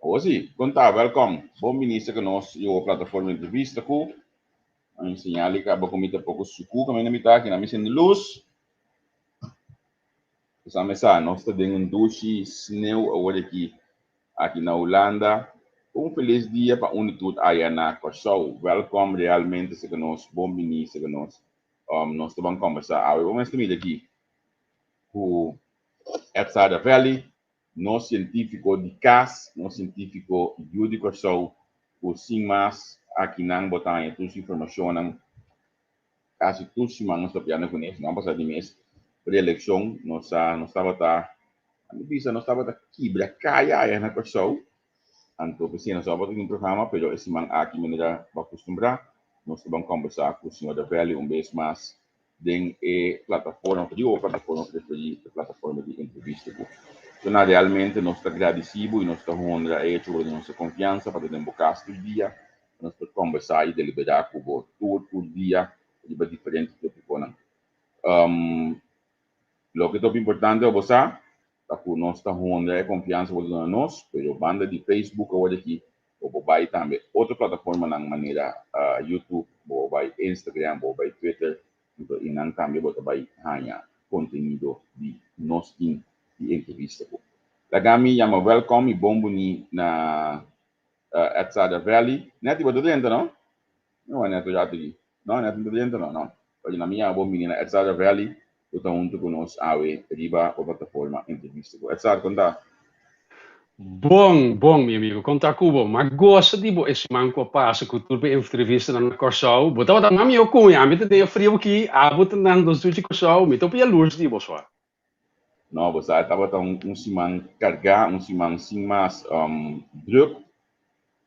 Awor si, kon ta? Wèlkòm! Bon bini serka nos i awor plataforma entrevista ku a mi señal di kaba ku mi ta poko sukú kaminda mi ta aki na mi sende lus. Sa mi sa, nos ta den un dushi sneu awor aki, aki na Hulanda. Un felis dia pa un di tur aya na Kòrsou. Wèlkòm realmente serka nos, bon bini serka nos. Nos ta ban kòmbersá awe. Bo mester mira aki ku Edzard Ravelli, nos sientífiko di kas, nos sientífiko yu di Kòrsou, ku sin mas akinan bo ta haña tur su informashonnan. Kasi tur siman nos ta pianda kuné, siman pasá di mes pre-elekshon nos a nos tabata, a mi bisa nos tabata kibra kaya aya na Kòrsou, anto p'esei nos tabata tin un programa, pero e siman aki manera bo a kustumbrá nos ta ban kòmbersá ku señor Davelli un bes mas den e plataforma, pa digo plataforma preferí, e plataforma di entrevista ku. So na realmente nos ta gradisí bo i nos ta honra e hecho ku bo ta duna nos e konfiansa pa ta den bo kas tur dia, pa nos por kòmbersá i deliberá ku bo tur tur dia riba diferente tópikonan. Loke ta hopi importante pa bo sa ta ku nos ta honra e konfiansa ku bo ta duna nos, pero banda di Facebook awor aki bo por bai tambe otro plataformanan manera YouTube, bo por bai Instagram, bo por bai Twitter, anto einan tambe bo ta bai haña kontenido di nos tin di entrevista ku. Laga mi yama wèlkòm i bon buni na Edzard Valley. Netty bo ta drenta no? No a Neto ya aki. No, Neto no ta drenta no, no. Oye, na mi yama bo bini na Edzard Valley ku ta huntu ku nos awe riba bo plataforma Entrevista ku Edzard. Kon ta? Bon, bon, mi amigo. Kon ta ku bo? M'a gosa di bo e siman ku a pasa ku tur bo entrevistanan na Kòrsou. Bo tabata na mi ocuña, ami ta den e friu aki, abo ta nan nos duchi Kòrsou. Mi ta hopi yalurs di bo swa. No, bo sa e tabata un siman kargá, un siman sin mas druk,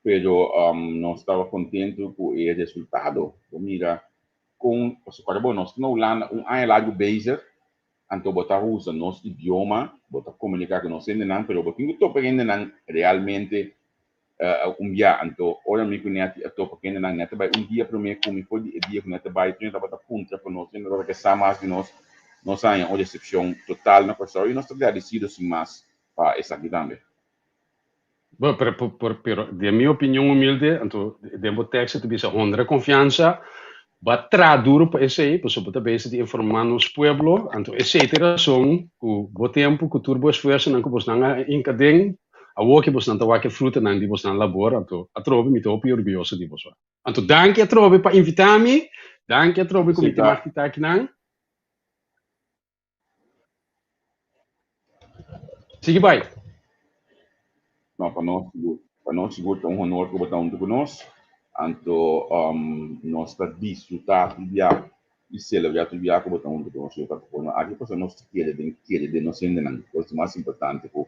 pero nos tabata kontentu ku e resultado. Bo mira kon, pasobra kòrda bo, nos ta na Hulanda un aña largu bezig, anto bo ta usa nos idioma, bo ta komuniká ku nos hendenan, pero bo tin ku topa hendenan realmente un bia. Anto ora mi ku Netty a topa ku hendenan, Netty a bai un dia promé ku mi. For di e dia ku Netty a bai, tur hende tabata puntra pa nos, hende tabata ke sa mas di nos. Nos a haña un resepshon total na Kòrsou i nos ta gradisido sin mas pa esaki tambe. Bo, pero, pero, pero den mi opinion humilde, anto den bo teksto ta bisa honra konfiansa, bo a traha duro pa esei, pasobra bo ta bezig di informá nos pueblo, anto esei ta e rason ku bo tempu, ku tur bo esfuersonan ku bosnan a hinka den, Awor ke bosnan ta wak e frutanan di bosnan labor, anto atrobe mi ta hopi orguyoso di boso. Anto danki atrobe pa invitá mi, danki atrobe ku mi ta mag di ta akinan. Sigui bai. No, pa nos sigur, pa nos sigur ta un honor ku bo ta huntu ku nos. Anto nos ta disfrutá tur bia i selebrá tur bia ku bo ta huntu ku nos riba plataforma aki, pasobra nos ta kere den kere den nos hendenan. Kos di mas importante ku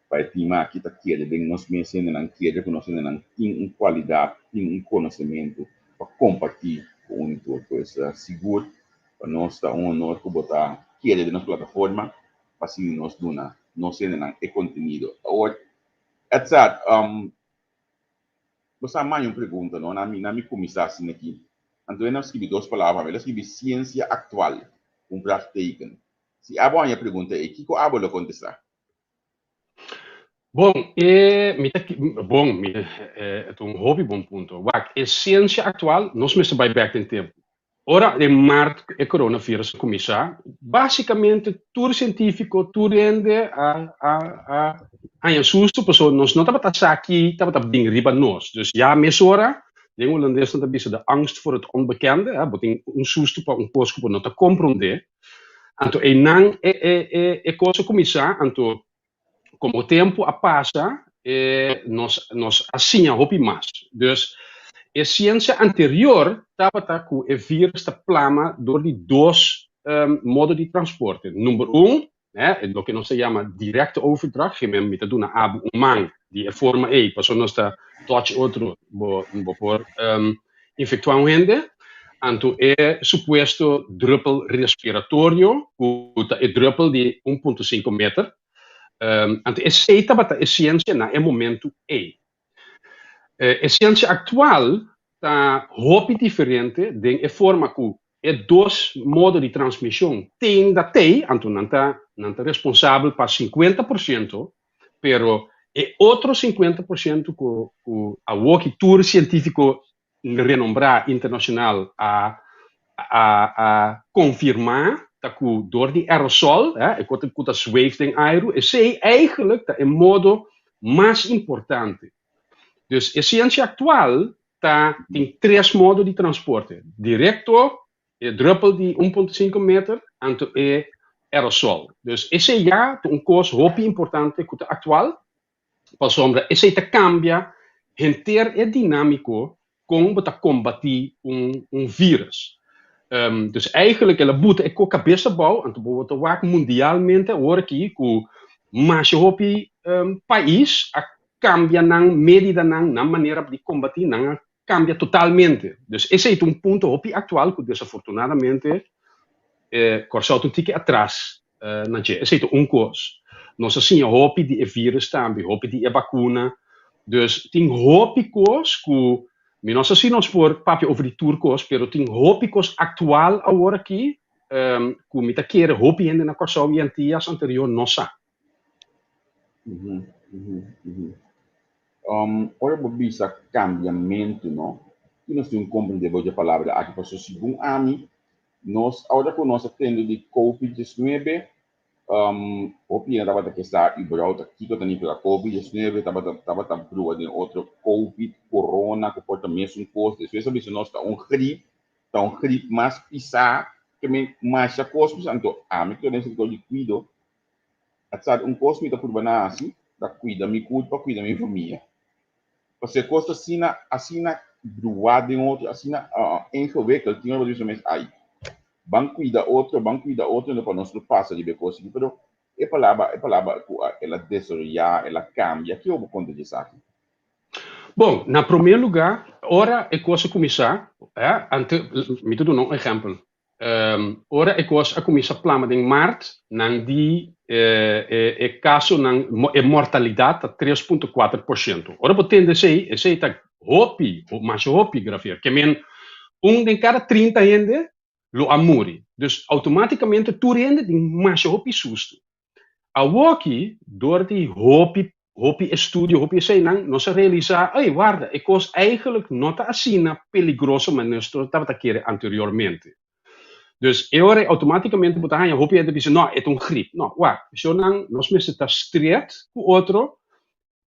Pa e tim aki ta kere den nos mes hendenan, kere ku nos hendenan tin un kualidat, tin un konosementu pa kompartí ku un i tur. Pues sigur pa nos ta un honor ku bo ta kere den nos plataforma pa asina nos duna nos hendenan e kontenido. Awor, Edzard, bo sa manda un pregunta, no? Na mi, na mi kuminsá asina aki. Anto e nan skibi dos palabra pa mi. El a skibi siensia aktual, un vraagteken. Si abo haña e pregunta ei, kiko abo lo kontestá? Bon, e mi ta bon, mi e ta un hopi bon punto. Wak, e siensia aktual, nos mester bai bèk den tempu. Ora den mart e coronavirus a kuminsá, básikamente tur sientífiko, tur hende a a a haña susto pasobra nos no tabata sa ki tabata bin riba nos. Dus ya mesora, den hulandes nan ta bisa de angst voor het onbekende, bo tin un susto pa un kos ku bo no ta komprondé. Anto einan e e e e kos a kuminsá, anto komo tempu a pasa e nos nos a siña hopi mas. Dus e siensia anterior tabata ku e virus ta plama dor di dos modo di transporte. Number un, e loke nos ta yama directe overdracht, mi ta duna abo un man di e forma ei pasobra nos ta touch otro bo bo por infectua un hende, anto e supuesto druppel respiratorio cu ta e druppel di un punto cinco meter, anto esey tabata e ciencia na e momento ey. E ciencia actual ta hopi diferente den e forma cu e dos modo di transmision tin da tey, anto nan ta nan ta responsabel pa 50%, pero E otro 50% ku awor tur sientífiko renombrá internashonal a konfirmá ta ku dor di aerosol, e ku ta zweeft den airu, esei eigenlijk ta e modo mas importante. Dus e siensia aktual ta tin tres modo di transporte: direkto, e druppel di 1,5 meter, anto e aerosol. Dus esei ya ta un kos hopi importante ku ta aktual, pasobra esei ta kambia henter e dinámiko kon bo ta kombatí un virus. Dus eigenlijk el a buta e kos kabes abou, anto bo ta wak mundialmente awor aki ku masha hopi pais a kambia nan medidanan, nan manera di kombatí, nan a kambia totalmente. Dus esei ta un punto hopi aktual ku desafortunadamente Kòrsou ta un tiki atras na dje. Esei ta un kos. Nos a siña hopi di e virus tambe, hopi di e bakuna. Dus tin hopi kos ku mi no sa si nos por papia over di tur kos, pero tin hopi kos aktual awor aki ku mi ta kere hopi hende na Kòrsou i Antias anterior no sa. Ora bo bisa kambiamentu, no? Ki nos tin komprendé bo dje palabra aki? Pasobra segun ami, nos ora ku nos a tende di COVID-19, hopi hende tabata ke sa überhaupt kiko ta nifiká COVID-19, tabata brua den otro COVID, corona, ku por ta mesun kos. Despues a bisa nos ta un grip, ta un grip mas pisá, ke men masha kos bisa. Anto ami ku ta den sektor di kuido, a sa un kos mi ta purba na hasi, ta kuida mi kurpa, kuida mi famia. Pasobra e kos ta asina, asina bruá den otro, asina ingewikkeld, tin ora bo ta bisa mes, ai, ban kuida otro, ban kuida otro, pa nos no pasa riba e kos aki. Pero e palabra ku el a desaroyá, el a kambia, kiko bo konta di esaki? Bon, na promé lugá, ora e kos a kuminsá, ante, mi ta duna un ehèmpel. Ora e kos a kuminsá plama den mart, nan di e kasonan, e mortalidat ta 3,4%. Ora bo tende esei, esei ta hopi, masha hopi grave. Ke men un den kada 30 hende lo a muri. Dus outomátikamente tur hende tin masha hopi susto. Awoki, dor di hopi hopi estudio, hopi eseinan, nos a realisá, ei, warda, e kos eigenlijk no ta asina peligroso manera nos tabata kere anteriormente. Dus e ora outomátikamente bo ta haña hopi hende bisa, no, e ta un grip. No, wak, shownan, nos mester ta stret ku otro.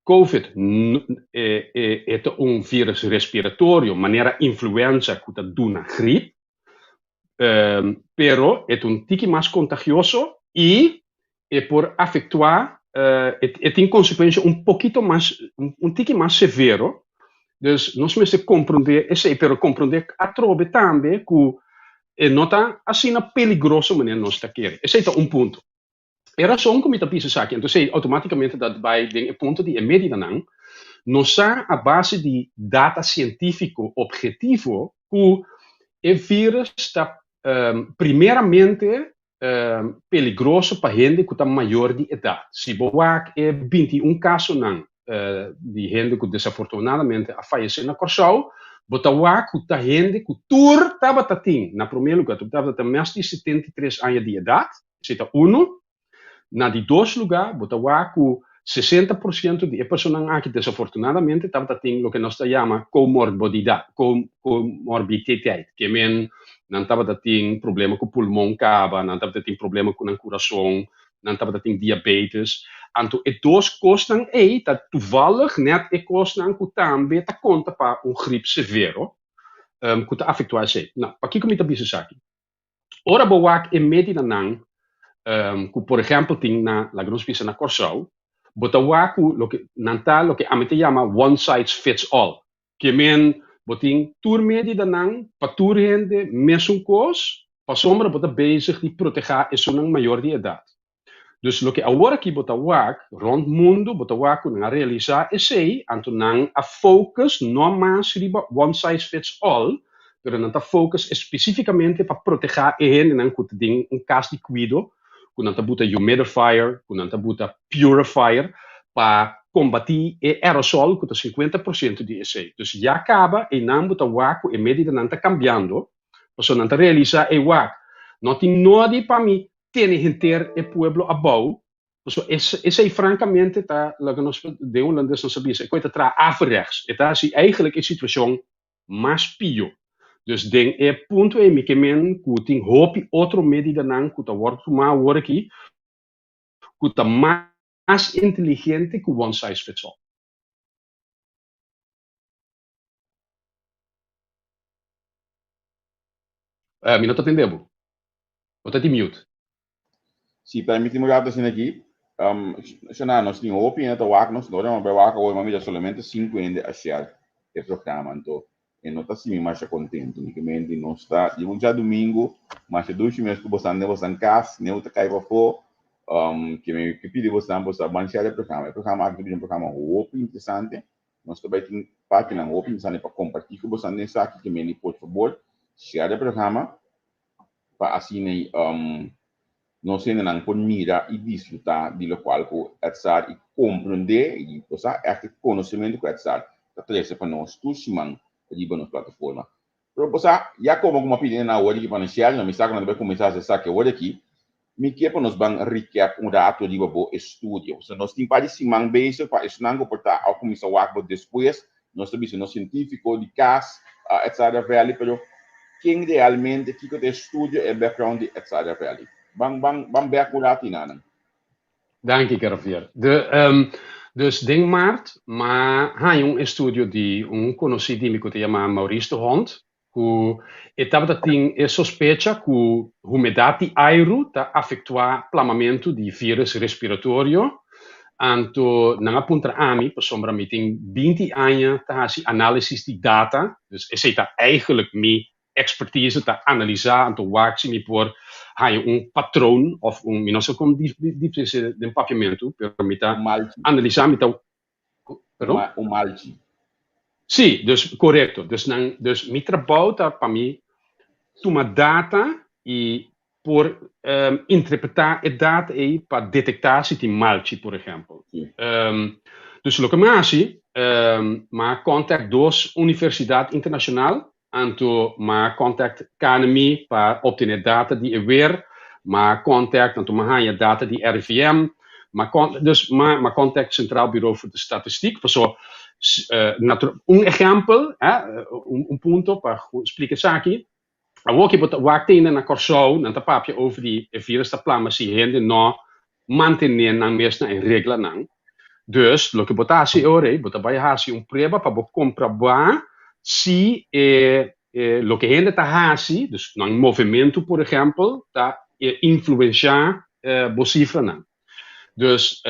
COVID e ta un virus respiratorio, manera influenza ku ta duna grip, pero e ta un tiki mas kontagioso i e por afektuá, e tin konsekuensia un pokito mas, un tiki mas severo. Dus nos mester komprondé esei, pero komprondé atrobe tambe ku e no ta asina peligroso manera nos ta kere. Esei ta un punto. E rason ku mi ta bisa esaki, anto esei outomátikamente ta bai den e punto di e medidanan, nos sa a base di data sientífiko ophetivo ku e virus ta primeramente peligroso pa hende ku ta mayor di edat. Si bo wak e 21 kasonan di hende ku desafortunadamente a fayesé na Kòrsou, bo ta wak ku ta hende ku tur tabata tin, na promé lugá, tur tabata mas di 73 aña di edat, esei ta unu. Na di dos lugá, bo ta wak ku 60% di e personanan aki desafortunadamente tabata tin loke nos ta yama komorbididat, komorbiditeit, ke men nan tabata tin problema ku pulmon kaba, nan tabata tin problema ku nan kurason, nan tabata tin diabetes. Anto e dos kosnan ei ta toevallig net e kosnan ku tambe ta konta pa un grip severo ku ta afektuá esei. Nou, pakiko mi ta bisa esaki? Ora bo wak e medidanan ku por ehèmpel tin na, laga nos bisa na Kòrsou, bo ta wak ku loke nan ta loke ami ta yama one size fits all. Ke men bo tin tur medidanan pa tur hende mesun kos, pasobra bo ta bezig di protehá esunnan mayor di edat. Dus loke awor aki bo ta wak rònt mundu, bo ta wak ku nan a realisá esei, anto nan a focus no mas riba one size fits all, pero nan ta focus espesífikamente pa protehá e hendenan ku ta den un kas di kuido, ku nan ta buta humidifier, ku nan ta buta purifier, pa kombatí e aerosol ku ta 50% di esei. Dus ya kaba einan bo ta wak ku e medidanan ta kambiando, pasobra nan ta realisá, ei wak, no tin nodi pa mi tene henter e pueblo abou. Pasobra esei frankamente ta loke nos den hulandes nos ta bisa, e koi ta traha averechts. E ta hasi eigenlijk e situashon mas pio. Dus den e punto ei mi ke men ku tin hopi otro medidanan ku ta wòrdu tumá awor aki ku ta mas inteligente ku one size fits all. Mi no ta tende bo. Bo ta di mute. Si, permiti mi un rato asina aki. Shona, nos tin hopi hende ta wak nos, no ora mi bai wak awor, mi a mira solamente sinku hende a share e programa, anto e no ta hasi mi masha kontentu. Mi ke menti nos ta di un djadumingu masha dushi mes ku bosan den bosan kas, neu ta kai pafó. Ke mi ke pidi bosan, bosa ban share e programa. E programa aki ta bira un programa hopi interesante. Nos ta bai tin partinan hopi interesante pa kompartí ku bosan den esaki. Ke menti por fabor share e programa pa asina nos hendenan por mira i disfrutá di lokual ku Edsar i komprendé i bo sa ègt e konosementu ku Edsar ta trese pa nos tur siman riba nos plataforma. Pero bo sa, ya komo ku mi a pidi nan awor aki pa nan share, mi sa ku nan ta bai kuminsá hasi esaki awor aki, mi ke pa nos ban recap un rato riba bo estudio. Pasobra nos tin par di siman bezig pa esnan ku por ta a kuminsá wak bo despues, nos ta bisa nos sientífiko di kas, Edsar Ravelli, pero ken realmente, kiko ta e estudio, e background di Edsar Ravelli? Ban, ban, ban bek un rato einan. Danki, Javier. De, dus den maart m'a haña un estudio di un konosí di mi ku ta yama Maurice de Hond, ku e tabata tin e sospecha ku humedat di airu ta afektuá plamamentu di vírus respiratorio. Anto nan a puntra ami, pasobra mi tin binti aña ta hasi análisis di data, dus esei ta eigenlijk mi expertise ta analisá anto wak si mi por haña un patroon of un, mi no sa kon diferencia den papiamentu, pero mi ta analisá, mi ta, perdon? Un malchi. Sí, dus korekto. Dus nan, dus mi trabou ta pa mi tuma data i por interpretá e data ei pa detektá si tin malchi, por ehèmpel. Dus loke mi a hasi, mi a kòntakt dos universidat internashonal, anto mi a kòntakt KNMI pa optené data di e wer, mi a kòntakt, anto mi a haña data di RIVM, mi a kòntakt, dus mi a kòntakt Centraal Bureau voor de Statistiek, pasobra un ehèmpel, un punto pa splika esaki, Awor ki bo ta wak tende na Kòrsou, nan ta papia over di e virus ta plama si hende no mantené nan mes na e reglanan. Dus, loke bo ta hasi e ora ei, bo ta bai hasi un prueba pa bo komprobá si e loke hende ta hasi, dus nan movementu por ehèmpel, ta influenshá bo sifranan. Dus,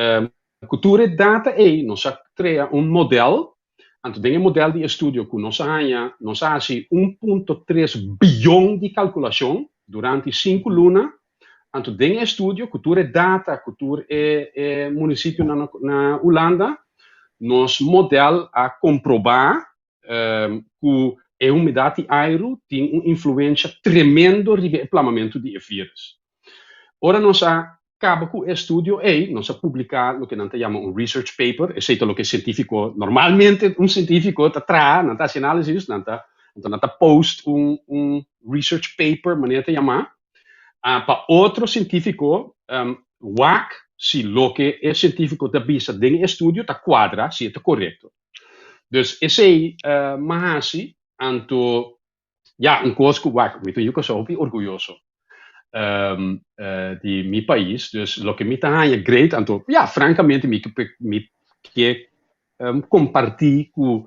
ku tur e data ei nos a krea un modèl Anto den e model di estudio ku nos a haña, nos a hasi un punto tres biyon di kalkulashon durante sinku luna. Anto den e estudio ku tur e data, ku tur e e munisipionan na Hulanda, nos model a komprobá ku e humedat di airu tin un influensha tremendo riba e plamamentu di e virus. Ora nos a kaba ku e estudio ei, nos a publiká loke nan ta yama un research paper, esei ta loke sientífiko, normalmente un sientífiko ta traha, nan ta hasi análisis, nan ta, anto nan ta post un un research paper, manera ta yamá, pa otro sientífiko wak si loke e sientífiko ta bisa den e estudio ta kuadra, si e ta korekto. Dus esei m'a hasi, anto Ya, un kos ku wak, mi ta yu kòrsou hopi orguyoso di mi pais, dus loke mi ta haña great, anto ya, frankamente mi mi ke kompartí ku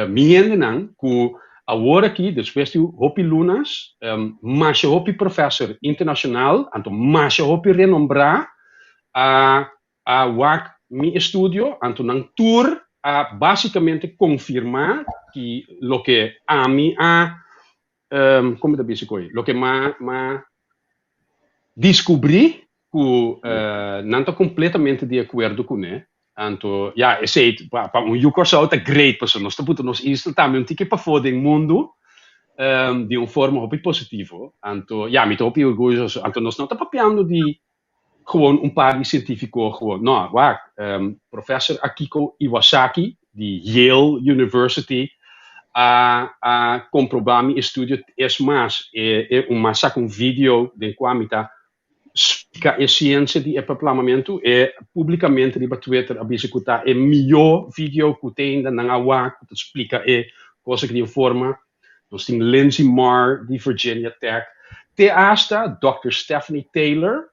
mi hendenan ku awor aki despues di hopi lunas masha hopi profèser internashonal, anto masha hopi renombrá a a wak mi estudio, anto nan tur a básicamente confirmá ki loke ami a, kon mi ta bisa koe, loke m'a m'a descubrí ku nan ta completamente di acuerdo kuné. Anto, ya, esei pa pa un yu Kòrsou ta great, pasobra nos ta puta nos isla tambe un tiki pafó den mundu di un forma hopi positivo. Anto, ya, mi ta hopi orguyoso. Anto nos no ta papiando di Gewoon un par di científico gewoon, no, wak, Professor Akiko Iwasaki di Yale University a a comproba mi estudio, es mas, e e un m'a saca un video den cua mi ta. splika e siensia di e plamamentu. E públikamente riba Twitter a bisa ku ta e mihó video ku te ainda nan a wak ku ta splika e kos aki di un forma. Nos tin Lindsay Marr di Virginia Tech. Te asta Dòkter Stephanie Taylor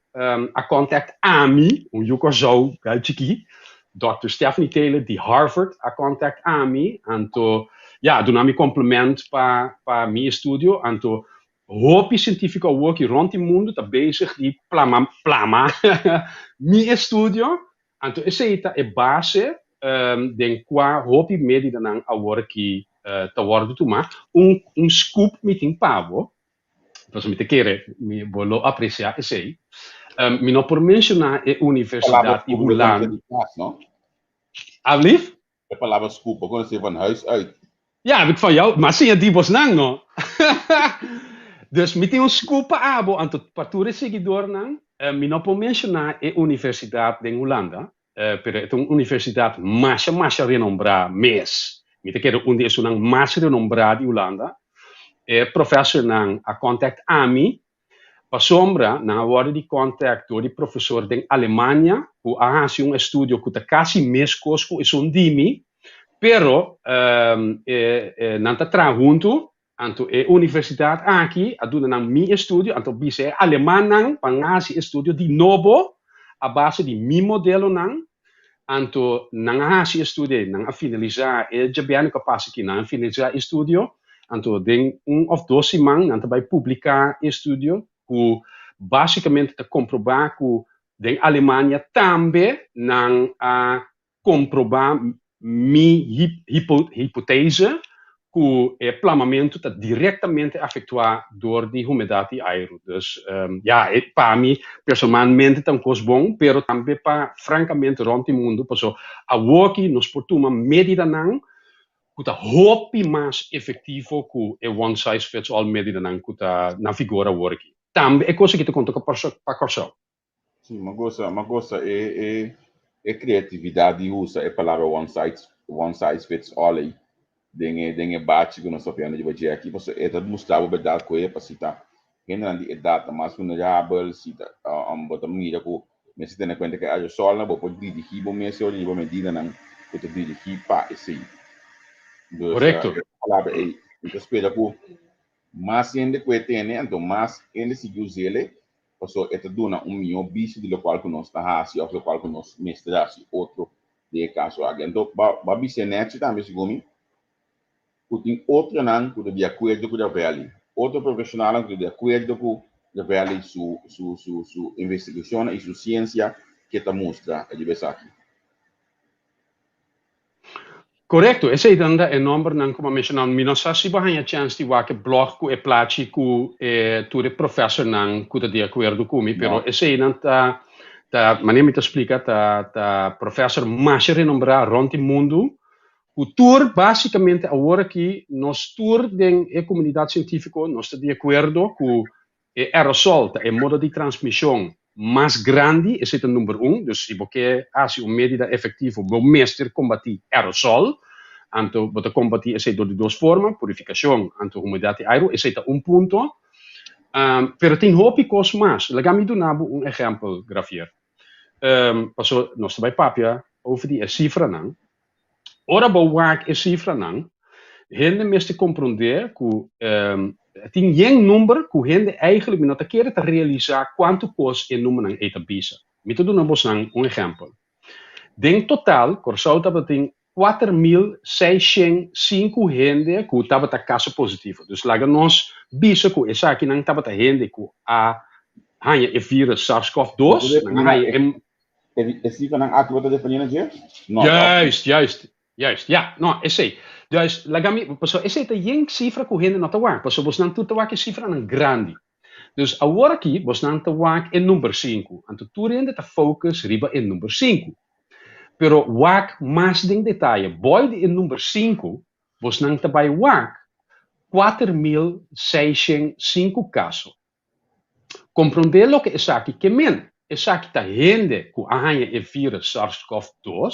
a contact ami, un yu Kòrsou gal chikí, Dòkter Stephanie Taylor di Harvard a contact ami, anto ya, a duna mi compliment pa pa mi estudio, anto hopi científico awoki rond di mundu ta bezig di plama plama mi estudio, anto esei ta e base den kua hopi medidanan aworaki ta wòrdu tumá. Un un scoop mi tin pa bo, Pasobra mi ta kere mi bo lo apresiá esei. Mi no por menshoná e Palabra universidat di scoop bo konosé Hulanda. di kas, no? Alblief? E palabra scoop bo konosé van huis uit. Ja, heb ik van jou, m'a siña di bosnan, no? Dus mi tin un scoop pa abo, anto pa tur e siguidornan, mi no por menshoná e universidat den Hulanda, pero e ta un universidat masha masha renombrá mes. Mi ta kere un di esunnan mas renombrá di Hulanda. E profesornan a contact ami pasobra nan a wòrdu di contact dor di profesor den Alemania ku a hasi un estudio ku ta kasi meskos ku esun di mi, pero nan ta traha huntu. Anto e universidat aki a duna nan mi estudio, anto bisa e alemannan pa nan hasi estudio di nobo a base di mi modelonan. Anto nan a hasi estudio ei, nan a finalisá e djabièrnè ku a pasa aki, nan a finalisá e estudio, anto den un òf dos siman nan ta bai publiká e estudio ku básikamente ta komprobá ku den Alemania tambe nan a komprobá mi hipotese ku e plamamentu ta direktamente afektuá dor di humedat di airu. Dus ya, e pa mi personalmente ta un kos bon, pero tambe pa frankamente rònt di mundu, paso awoki nos por tuma medidanan ku ta hopi mas efektivo ku e one size fits all medidanan ku ta na vigor aworaki. Tambe e kos aki ta konta pa Kòrsou. Sí, m'a gosa, m'a gosa e, e, e creatividad di usa e palabra one size, one size fits all ei den e, den e bachi ku nos ta papiando riba dje aki, pasobra e ta mustra bo berdad ku e pa si ta hendenan di edad ta mas vulnerabel, si ta, bo ta mira ku mester tene kuenta ku e aerosolnan, bo por dirigí bo mes ora riba medidanan ku ta dirigí pa esei. Dus, Korekto. e palabra ei, mi ta spera ku mas hende ku e tene, anto mas hende sigui us'el, Pasobra e ta duna un mihó bista di lokual ku nos ta hasi òf lokual ku nos mester hasi otro den e kaso aki. Anto bo a bisa e nèchi tambe segun mi ku tin otronan ku ta di akuerdo ku Ravelli, otro profeshonalnan ku ta di akuerdo ku Ravelli su su su su investigashonnan i su siensia ke ta mustra riba esaki. Korekto, esei ta e nòmbernan ku bo a menshoná. Mi no sa si bo haña chèns di wak e blòg ku e plachi ku e tur e profèsornan ku ta di akuerdo ku mi, pero No. eseinan ta ta manera mi ta splika ta ta profèsor masha renombrá rònt di mundu ku tur básikamente awor aki nos tur den e komunidat sientífiko nos ta di akuerdo ku E aerosol ta e modo di transmision mas grandi, esei ta number un. Dus si bo ke hasi un medida efectivo bo mester combati aerosol. Anto bo ta combati esei dor di dos forma, purificacion anto humedad di airu, esei ta un punto. Pero tin hopi cos mas. Laga mi duna bo un ehempel, Gravier. Paso nos ta bai papia over di e cifranan. Ora bo wak e sifranan, hende mester komprondé ku tin yen number ku hende eigenlijk mi no ta kere ta realisá kuantu kos e numbernan ei ta bisa. Mi ta duna bosnan un ehèmpel. Den total Kòrsou tabatin 4605 hende ku tabata kaso positivo. Dus laga nos bisa ku esakinan tabata hende ku a haña e vírus SARS-CoV-2, nan a haña e. E sifranan aki bo ta defendé na dje? No, tòg? Juist, juist, juist. Ja, no, esei. Dus, laga mi, pasobra esei ta yen sifra ku hende no ta wak, pasobra bosnan tur ta wak e sifranan grandi. Dus awor aki bosnan ta wak e number sinku, anto tur hende ta focus riba e number sinku. Pero wak mas den detaye, boi di e number sinku, bosnan ta bai wak 4605 kaso. Komprondé loke esaki ke men. Esaki ta hende ku a haña e vírus SARS-CoV-2,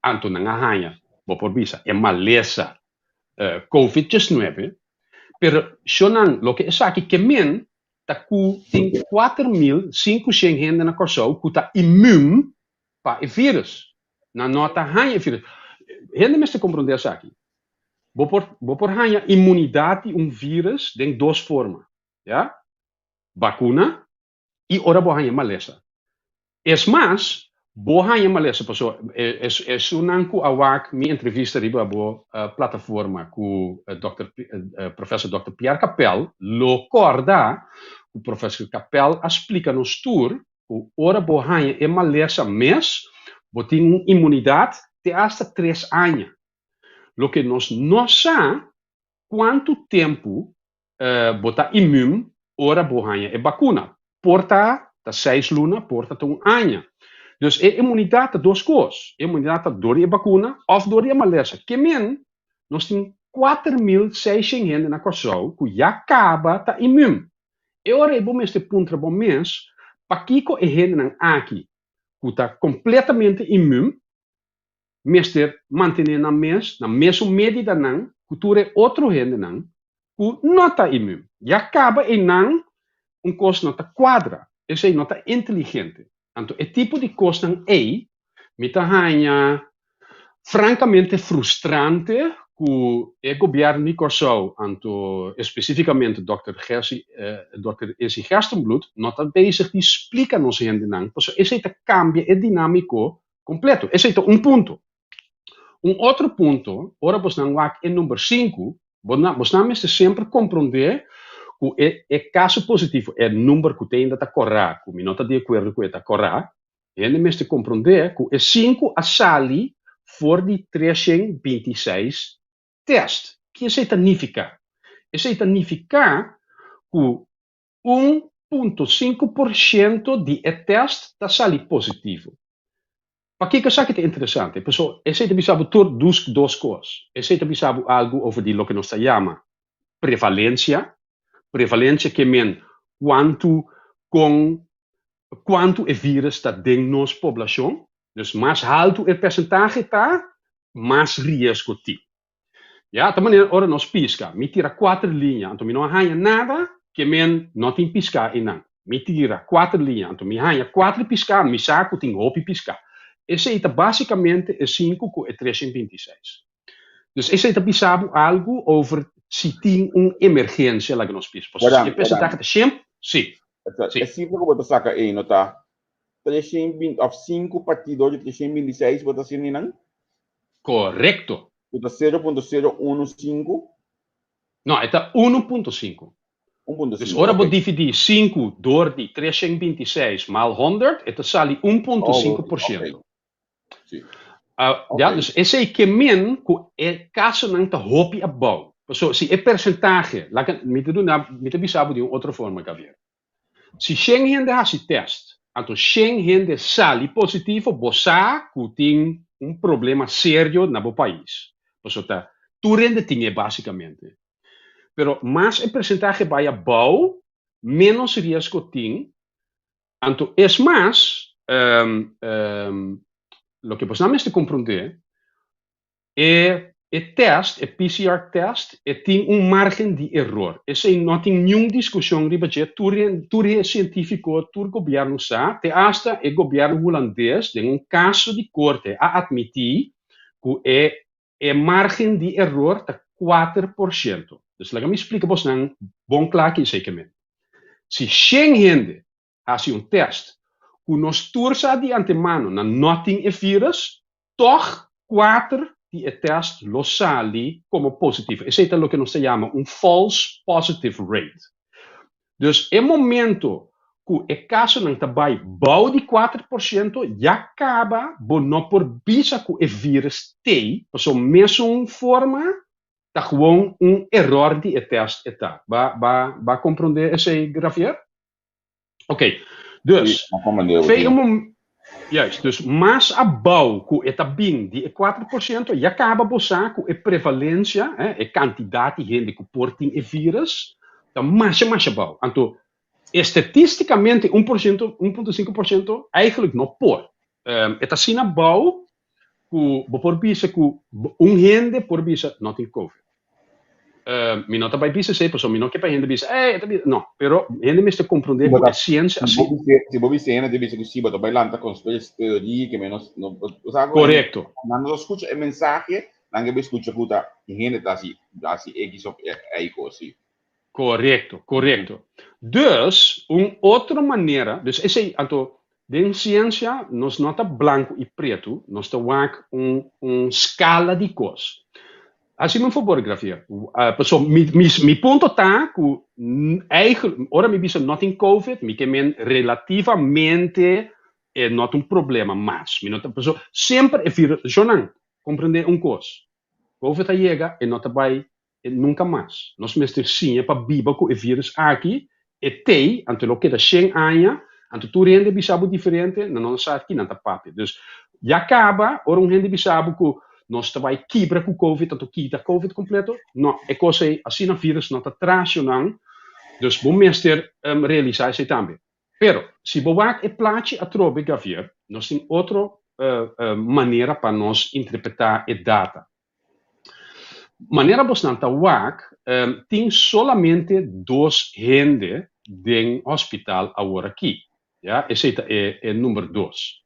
anto nan a haña, bo por bisa, e malesa Covid 19. Pero, shonnan, loke esaki ke men. ta ku tin 4500 hende na Kòrsou ku ta immuun pa e virus. Nan no ta haña e virus. Hende mester komprondé esaki. Bo por bo por haña inmunidat di un virus den dos forma, ya, bakuna i ora bo haña malesa. Es mas, bo haña malesa paso esunnan ku a wak mi entrevista riba bo plataforma ku dòkter professor dòkter Pierre Capel lo kòrda ku professor Capel a splika nos tur ku ora bo haña e malesa mes bo tin un inmunidat te asta tres aña. Loke nos no sa kuantu tempu bo ta immuun ora bo haña e bakuna. Por ta ta seis luna, por ta ta un aña. Dus e inmunidat ta dos kos. E inmunidat ta dor di e bakuna òf dor di e malesa. Ke men, nos tin 4600 hende na Kòrsou ku ya kaba ta immuun. E ora ei bo mester puntra bo mes pakiko e hendenan aki ku ta kompletamente immuun mester mantené nan mes na mesun medidanan ku tur e otro hendenan ku no ta immuun. Ya kaba einan un kos no ta kuadra, esei no ta inteligente. Anto e tipo di kosnan ei mi ta haña frankamente frustrante ku e gobièrnu di Kòrsou, anto espesífikamente dòkter Gersi dòkter Izzy Gerstenbluth no ta bezig di splika nos hendenan pasobra esei ta kambia e dinámiko Kompleto. Esei ta un punto. Un otro punto, ora bosnan wak e number sinku, bosnan mester semper komprondé ku e e kaso positivo, e number ku te ainda ta kòrá, ku mi no ta di akuerdo ku e ta kòrá, hende mester komprondé ku e sinku a sali for di 326 tèst. Ki esei ta nifiká? Esei ta nifiká ku 1.5% di e tèst ta sali positivo. Pakiko esaki ta interesante? Pasobra esei ta bisa bo tur dus dos kos. Esei ta bisa bo algu over di loke nos ta yama prevalensia. Prevalensia ke men kuantu kon kuantu e vírus ta den nos poblashon. Dus mas haltu e persentahe ta, mas riesgo tin. Ya, ta manera ora nos piska. Mi tira kuater liña, anto mi no a haña nada, ke men no tin piská einan. Mi tira kuater liña, anto mi haña kuater piská, mi sa ku tin hopi piská. Esei ta básikamente e sinku ku e 326. Dus esei ta bisa bo algu over si tin un emergensia, laga nos bisa. Pasobra si e persentahe ta shen, si. Si. E sifra ku bo ta saka ei no ta 320 òf sinku partido di 326 bo ta hasiendo einan? Korekto. Ku ta 0.015? No, e ta 1.5. 1.5, Dus ora bo oké. dividí sinku dor di 326 maal 100, e ta sali un punto Oh, sinku oké. por siento. Sí. Ah, ja, Oké. dus esei ke men ku e kasonan ta hopi abou. Pasobra si e persentahe, laga, mi ta duna, mi ta bisa bo di un otro forma, Gavier. Si shen hende hasi tèst, anto shen hende sali positivo, bo sa ku tin un problema serio na bo pais. Pasobra ta tur hende tin e básikamente. Pero mas e persentahe bai abou, ménos riesgo tin. Anto es mas, loke bosnan mester komprondé, E e tèst, e PCR tèst, e tin un márgen di eror. Esei no tin niun diskushon riba dje, tur tur e sientífiko, tur gobièrnu sa, te asta e gobièrnu hulandes den un kaso di korte a atmití ku e e márgen di eror ta 4%. Dus laga mi splika bosnan bon kla ki esei ke men. Si shen hende hasi un tèst ku nos tur sa di antemano nan no tin e vírus, tòg kuater di e tèst lo sali komo positivo. Esei ta loke nos ta yama un false positive rate. Dus e momento ku e kasonan ta bai bou di 4% ya kaba bo no por bisa ku e vírus t'ei, pasobra mesun forma ta gewoon un eror di e tèst e ta. Ba ba ba komprondé esei, Gravier? Ok, dus, fe un juist, dus mas abou ku e ta bin di e 4%, ya kaba bo sa ku e prevalensia, e kantidat di hende ku por tin e vírus, ta masha masha abou. Anto, estatistikamente 1%, 1.5% eigenlijk no por. E ta asina abou ku bo por bisa ku un hende por bisa no tin covid. Mi no ta bai bisa esei pasobra mi no ke pa hende bisa, ey, e ta bisa. No, pero hende mester komprondé ku e siensia Si bo asina. Si bo bisa hende ta bisa ku si bo ta bai lanta conspiracy theory ke menos no bo sa ku Korekto. Nan no ta skucha e mensahe, nan ke bai skucha ku ta hende ta hasi hasi X of Y kos si. Korekto, korekto. Dus un otro manera, dus esei anto den siensia nos no ta blanku i pretu, nos ta wak un un skala di kos. Hasi mi un fabor, Gravier. Paso mi mi mi punto ta ku eigenlijk ora mi bisa no tin covid, mi ke men relativamente e no ta un problema mas. Mi no ta paso semper e virus, shownan, komprende un kos, covid a yega e no ta bai E nunka mas. Nos mester siña pa biba ku e virus aki, e t'ei, anto lo keda shen aña, anto tur hende bisa bo diferente, nan no sa ki nan ta papia. Dus, ya kaba, ora un hende bisa bo ku nos ta bai kibra ku covid, anto kita covid kompleto, no, e kos ei, asina virus no ta trashonan, dus bo mester realisa esei tambe. Pero, si bo wak e plachi atrobe, Gavier, nos tin otro manera pa nos interpretá e data. Manera bosnan ta wak, tin solamente dos hende den hospital aworakí. Ya, esei ta e e number dos.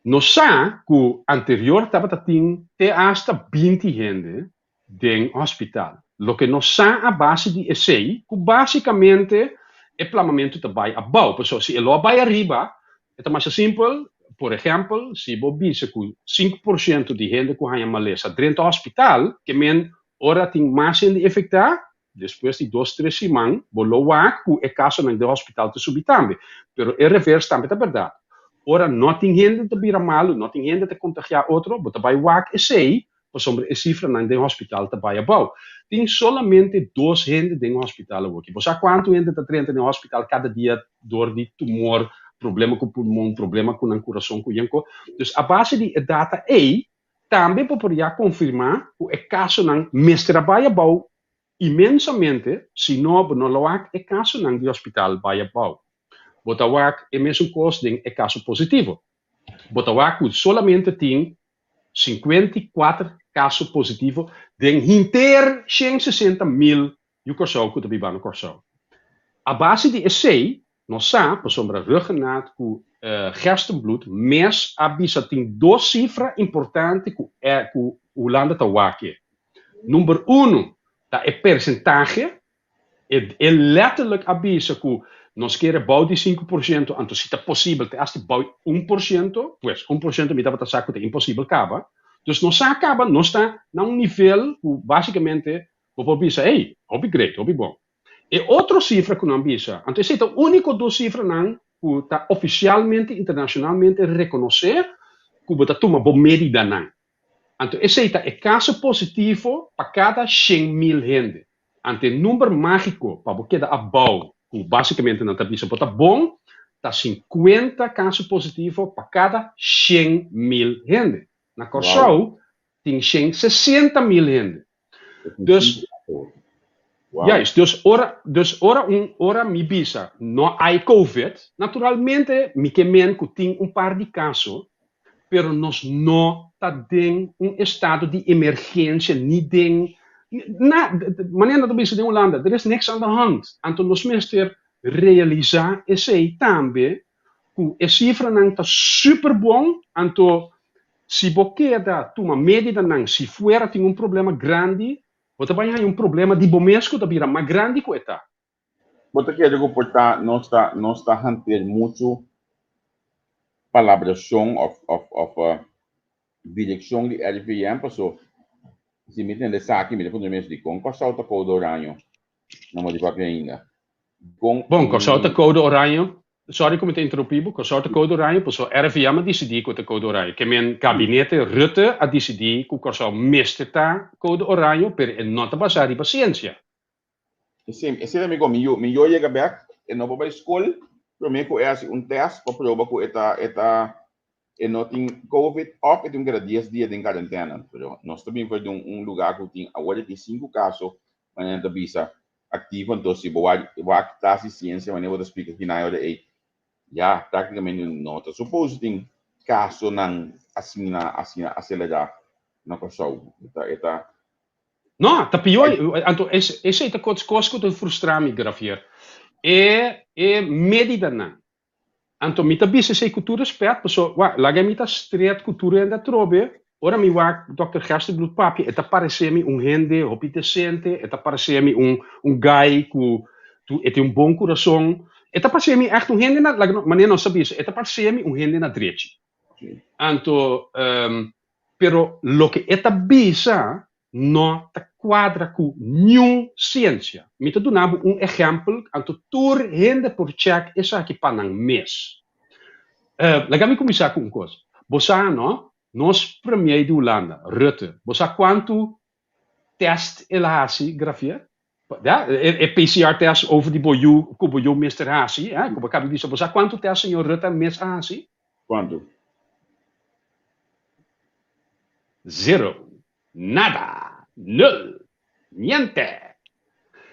Nos sa ku anterior tabata tin te asta 20 hende den hospital. Loke nos sa a base di esei, ku basikamente e plamamentu ta bai abou. Pasobra si e lo a bai ariba, E ta masha simpel, por ehèmpel, si bo bisa ku 5% di hende ku haña malesa drenta hospital, ke men ora tin mas hende infektá, despues di dos tres siman bo lo wak ku e kasonan den hospital ta subi tambe. Pero e revers tambe ta bèrdat. Ora no tin hende ta bira malu, no tin hende ta kontagiá otro, bo ta bai wak esei pasobra e sifranan den hospital ta bai abou. Tin solamente dos hende den hospital awoki. Bo sa kuantu hende ta drenta den hospital kada dia dor di tumor, problema ku pulmon, problema ku nan kurason ku yenko? Dus a base di e data ei, tambe bo por ya konfirmá ku e kasonan mester a bai abou inmensamente, si no bo no lo wak e kasonan di hospital bai abou. Bo ta wak e mesun kos den e kaso positivo. Bo ta wak ku solamente tin 54 kaso positivo den hinter 160 mil yu Kòrsou ku ta biba na Kòrsou. A base di esei nos sa, pasobra Ruggenaath ku Gerstenbluth mes a bisa tin dos sifra importante ku ku Hulanda ta wak e. Number uno ta e persentahe. E e letterlijk a bisa ku nos kere bou di 5%, anto si ta posibel te hasta bou 1%, pues 1% mi tabata sa ku ta imposibel kaba. Dus nos sa kaba, nos ta na un nivel ku basikamente bo por bisa, hey, hopi great, hopi bon. E otro sifra ku nan bisa, anto esei ta úniko dos sifranan ku ta ofisialmente internashonalmente rekonosé ku bo ta tuma bo medidanan. Anto esei ta e kaso positivo pa kada 100.000 hende. Anto e number mágiko pa bo keda abou, ku básikamente nan ta bisa bo ta bon, ta 50 kaso positivo pa kada 100.000 hende. Na Kòrsou tin 160.000 hende. Dus, juist, dus ora, dus ora un, ora mi bisa no hay covid, naturalmente mi ke men ku tin un par di kaso, pero nos no ta den un estado di emergensia ni den na manera nan ta bisa den Hulanda, der is niks aan de hand. Anto nos mester realisa esei tambe ku e sifranan ta super bon, anto si bo keda tuma medidanan si fuera tin un problema grandi, bo ta bai haña un problema di bo mes ku ta bira mas grandi ku e ta. Bo ta kere ku por ta nos ta nos ta hanteer muchu palabrashon òf òf òf direkshon di RIVM paso si mi tende esaki mi ta puntra mi mes dikon Kòrsou ta koude oraño no mo di papia ainda dikon Bon, Kòrsou ta koude oraño, sorry ku mi ta interrumpí bo, Kòrsou ta koude oraño paso RIVM a disidí ku ta koude oraño. Ke men gabinete Rutte a disidí ku Kòrsou mester ta koude oraño pero e no ta basá riba siensia. Esei, esei ta mi kon. Mi yu, mi yu a yega bek, e no por bai skol promé ku e hasi un tèst pa proba ku e ta, e ta, e no tin covid òf e tin ku keda dies dia den karentena. Pero nos ta bin for di un, un lugá ku tin awor aki sinku kaso, manera nan ta bisa, aktivo. Anto si bo wak, wak klas di siensia manera bo ta splika kinan e ora ei, ya, práktikamente no ta supos tin kasonan asina, asina aselerá na Kòrsou. E ta, e ta. No, ta pió. Anto, esei ta kos kos ku ta frustra mi, Gravier. E e medidanan. Anto mi ta bisa esei ku tur respèt, paso, wak, laga mi ta stret ku tur hende atrobe. Ora mi wak Dòkter Gerstenbluth papia, e ta paresé mi un hende hopi desente, e ta paresé mi un un guy ku tu e tin un bon kurason. E ta paresé mi ègt un hende na, laga manera nos ta bisa, e ta paresé mi un hende na drechi. Anto, pero loke e ta bisa no ta kuadra ku niun siensia. Mi ta duna bo un ehèmpel, anto tur hende por chèk esaki pa nan mes. Laga mi kuminsá ku un kos. Bo sa, no, nos premier di Hulanda, Rutte, bo sa kuantu tèst el a hasi, Gravier? Ya, e PCR tèst over di bo yu, ku bo yu mester hasi, ku bo kaba di bisa. Bo sa kuantu tèst señor Rutte mes a hasi? Kuantu? Zero. Nada. Nul. Niente.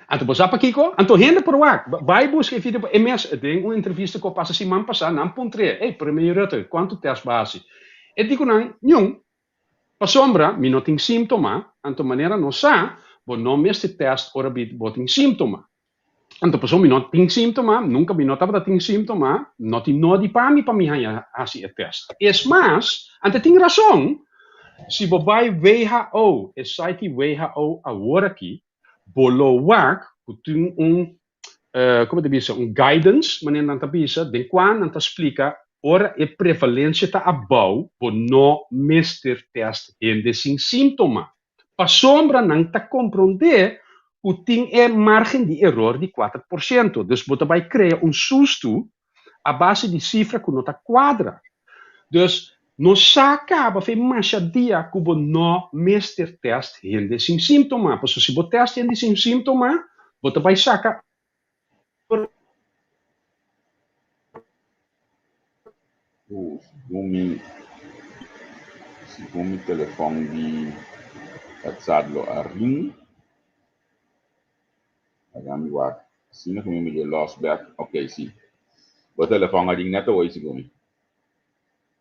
Anto bo sa pakiko? Anto hende por wak. Bai buska e video e mes den un entrevista ku a pasa siman pasá nan puntr'é, Ey, Premier Rutte, kuantu tèst bo a hasi? E di ku nan, Niun. Pasobra mi no tin síntoma, anto manera nos sa, bo no mester tèst ora bo tin síntoma. Anto pasobra mi no tin síntoma, nunka mi no tabata tin síntoma, no tin nodi pa mi pa mi haña hasi e tèst. Es mas, anto e tin rason, si bo bai who, e site di who aworakí, bo lo wak ku tin un, komo ta bisa, un guidance, manera nan ta bisa, den kua nan ta splika ora e prevalensia ta abou, bo no mester tèst hende sin síntoma. Pasobra nan ta komprondé ku tin e márgen di eror di 4%. Dus bo ta bai krea un sustu a base di sifra ku no ta kuadra. Dus nos sa kaba fe masha dia ku bo no mester tèst hende sin síntoma. Pasobra si bo tèst hende sin síntoma, bo ta bai saka. Ku segun mi segun mi telefòn di WhatsApp lo a ring. Laga mi wak. Asina ku mi mira e lòs bèk. Ok, si. Bo telefòn a ring nèt awor segun mi.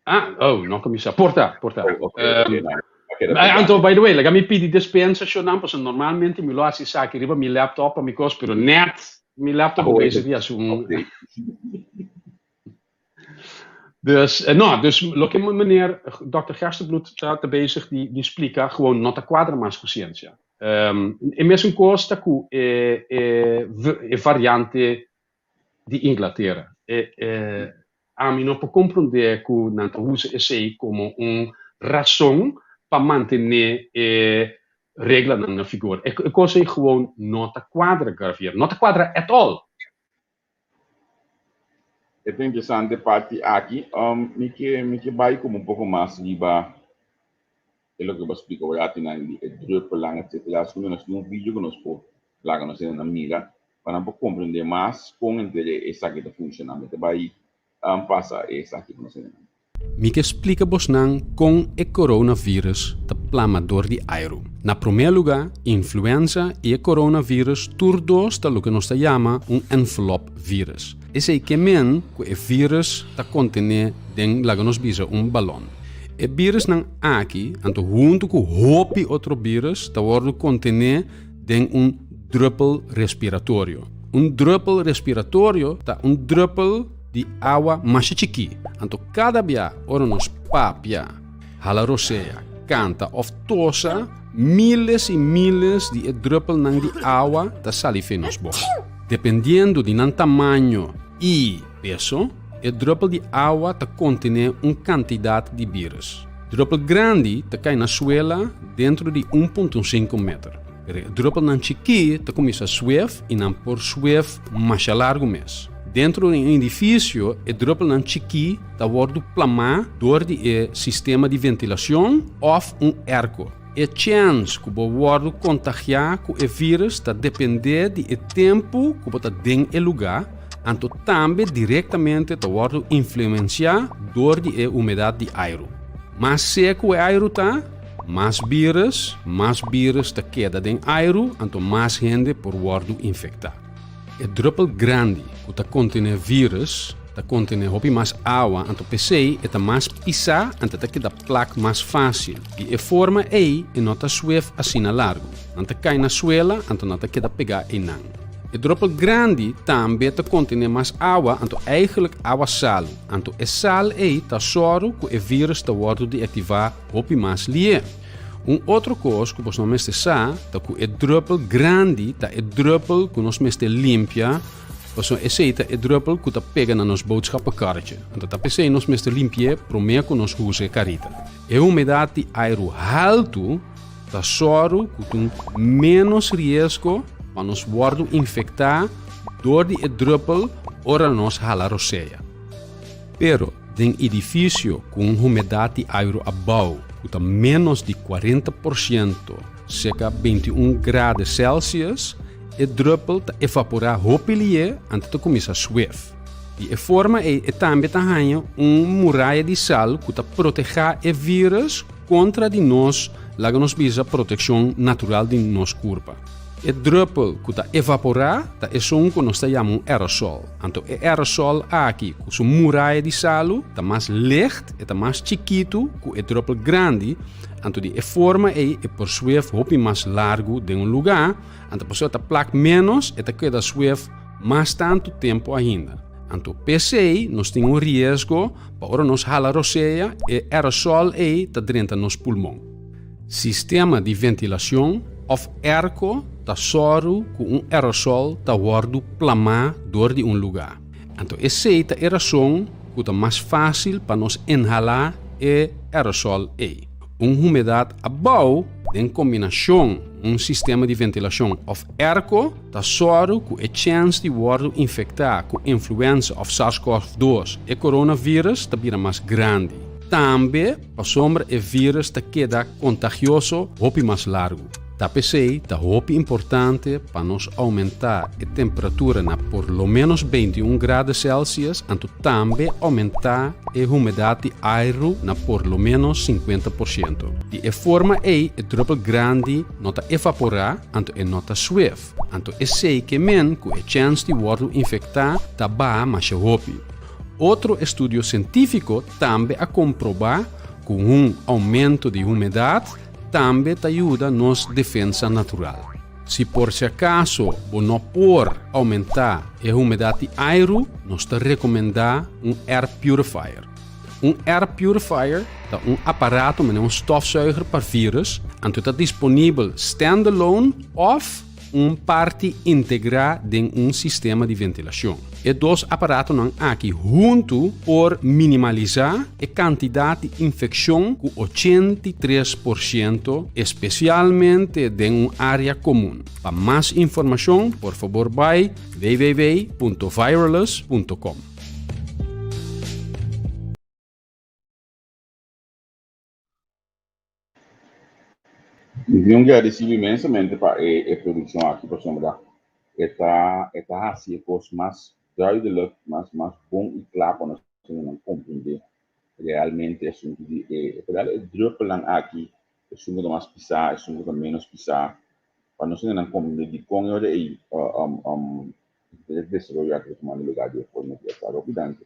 Ah, oh, no kuminsá. Por ta, por ta. Oh, ok, ok, no. A keda pegá. Anto, by the way, laga mi pidi dispensa shownan, pasobra normalmente mi lo hasi esaki riba mi laptop pa mi kos, pero nèt mi laptop Awor bezig di hasi un. Update. Dus, no, dus loke meneer Dòkter Gerstenbluth ta ta bezig di di splika gewoon no ta kuadra mas ku siensia. E mesun kos ta ku e e e variante di Inglatera. E e ami no por komprondé ku nan ta usa esei komo un rason pa mantené e reglanan na vigor. E e kos ei gewoon no ta kuadra, Garvier. No ta kuadra at all. E ta interesante parti aki. Um, mi ke mi ke bai como un poco mas riba e loke bo a splika awor atinan di e druppelnan etcetera. Asina nos tin un video ku nos por laga nos hendenan mira pa nan por comprende mas kon henter esaki ta funciona. Mi ta bai um pasa esaki pa nos hendenan. Mi ke splika bosnan kon e coronavirus ta plama dor di airu. Na promé lugá, influenza i e coronavirus tur dos ta loke nos ta yama un envelop virus. Esei ke men ku e virus ta kontené den, laga nos bisa, un balòn. E virusnan aki, anto huntu ku hopi otro virus, ta wòrdu kontené den un druppel respiratorio. Un druppel respiratorio ta un druppel di awa masha chikí. Anto kada bia ora nos papia, hala rosea, kanta òf tosa, miles i miles di e druppelnan di awa ta sali fe nos boka. Dependiendo di nan tamaño i peso, e druppel di awa ta kontené un kantidat di bírus. Druppel grandi ta kai na suela dentro di 1.5 meter. Pero e druppelnan chikí ta kuminsá swef i nan por swef masha largu mes. Dentro di un edifisio e druppelnan chikí ta wòrdu plamá dor di e sistema di ventilashon òf un èrko. E chèns ku bo wòrdu kontagiá ku e vírus ta dependé di e tempu ku bo ta den e lugá, anto tambe direktamente ta wòrdu influensiá dor di e humedat di airu. Mas seku e airu ta, Mas bírus, mas bírus ta keda den airu, anto mas hende por wòrdu infektá. E druppel grandi ku ta kontené vírus. ta kontené hopi mas awa, anto p'esei e ta mas pisá anto e ta keda plak mas fásil. Di e forma ei e no ta swef asina largu. Nan ta kai na suela anto nan ta keda pegá einan. E dròpel grandi tambe ta kontené mas awa anto eigelijk awa salu, anto e sal ei ta sòru ku e vírus ta wòrdu deaktivá hopi mas lié. Un otro kos ku bos no mester sa ta ku e drùpel grandi ta e drùpel ku nos mester limpia pasobra esei ta e drùpel ku ta pega na nos boodschappenkarretje. Anto ta p'esei nos mester limpi'é promé ku nos usa e karita. E humedat di airu haltu ta sòru ku tin ménos riesgo pa nos wòrdu infektá dor di e drùpel ora nos hala rosea. Pero den edifisio ku un humedat di airu abou ku ta ménos di 40%, seka 21 grade Celsius, e drùpel ta evaporá hopi lié anto ta kuminsá swef. Di e forma ei e tambe ta haña un muraya di sal ku ta protehá e vírus kontra di nos, laga nos bisa protekshon natural di nos kurpa. E drùpel ku ta evaporá ta esun ku nos ta yama un aerosol. Anto e aerosol aki ku su muraya di salu ta mas licht, e ta mas chikitu ku e drùpel grandi, anto di e forma ei e por swef hopi mas largu den un lugá, anto pasobra e ta plak ménos e ta keda swef mas tantu tempu ainda. Anto p'esei nos tin un riesgo pa ora nos hala rosea e aerosol ei ta drenta nos pulmon. Sistema di ventilacion of airco ta sòru ku un aerosol ta wòrdu plamá dor di un lugá. Anto esei ta e rason ku ta mas fásil pa nos inhalá e aerosol ei. Un humedat abou den kombinashon un sistema di ventilacion of airco ta sòru ku e chèns di wòrdu infektá ku influenza of SARS-CoV-2, e coronavirus, ta bira mas grandi. Tambe pasobra e vírus ta keda kontagioso hopi mas largu. Ta p'esei ta hopi importante pa nos oumentá e temperatura na por lo ménos 21 grado Celsius anto tambe oumentá e humedat di airu na por lo ménos 50%. Di e forma ei e drùpel grandi no ta evaporá anto e no ta swef. Anto esei ke men ku e chèns di wòrdu infektá ta baha masha hopi. Otro estudio sientífiko tambe a komprobá ku un oumento di humedat tambe ta yuda nos defensa natural. Si por si akaso bo no por oumentá e humedat di airu, nos ta rekomendá un air purifier. Un air purifier ta un aparato manera un stofzuiger pa vírus, anto e ta disponibel standalone òf un parti integrá den un sistema di ventilashon. E dos aparatonan aki huntu por minimalisá e kantidat di infekshon ku 83%, espesialmente den un área komun. Pa mas informashon, por fabor bai www.viralus.com. Mi tin un gradisido inmensamente pa e e produccion aki pasobra e ta e ta haci e cos mas duidelijk, mas mas bon y cla pa nos hendenan comprende realmente e asunto di e vooral e druppelnan aki, esun cu ta mas pisa, esun cu ta menos pisa, pa nos hendenan comprende dicon e ora ey e desaroyo aki ta tumando lugar di e forma cu e ta. Hopi danki.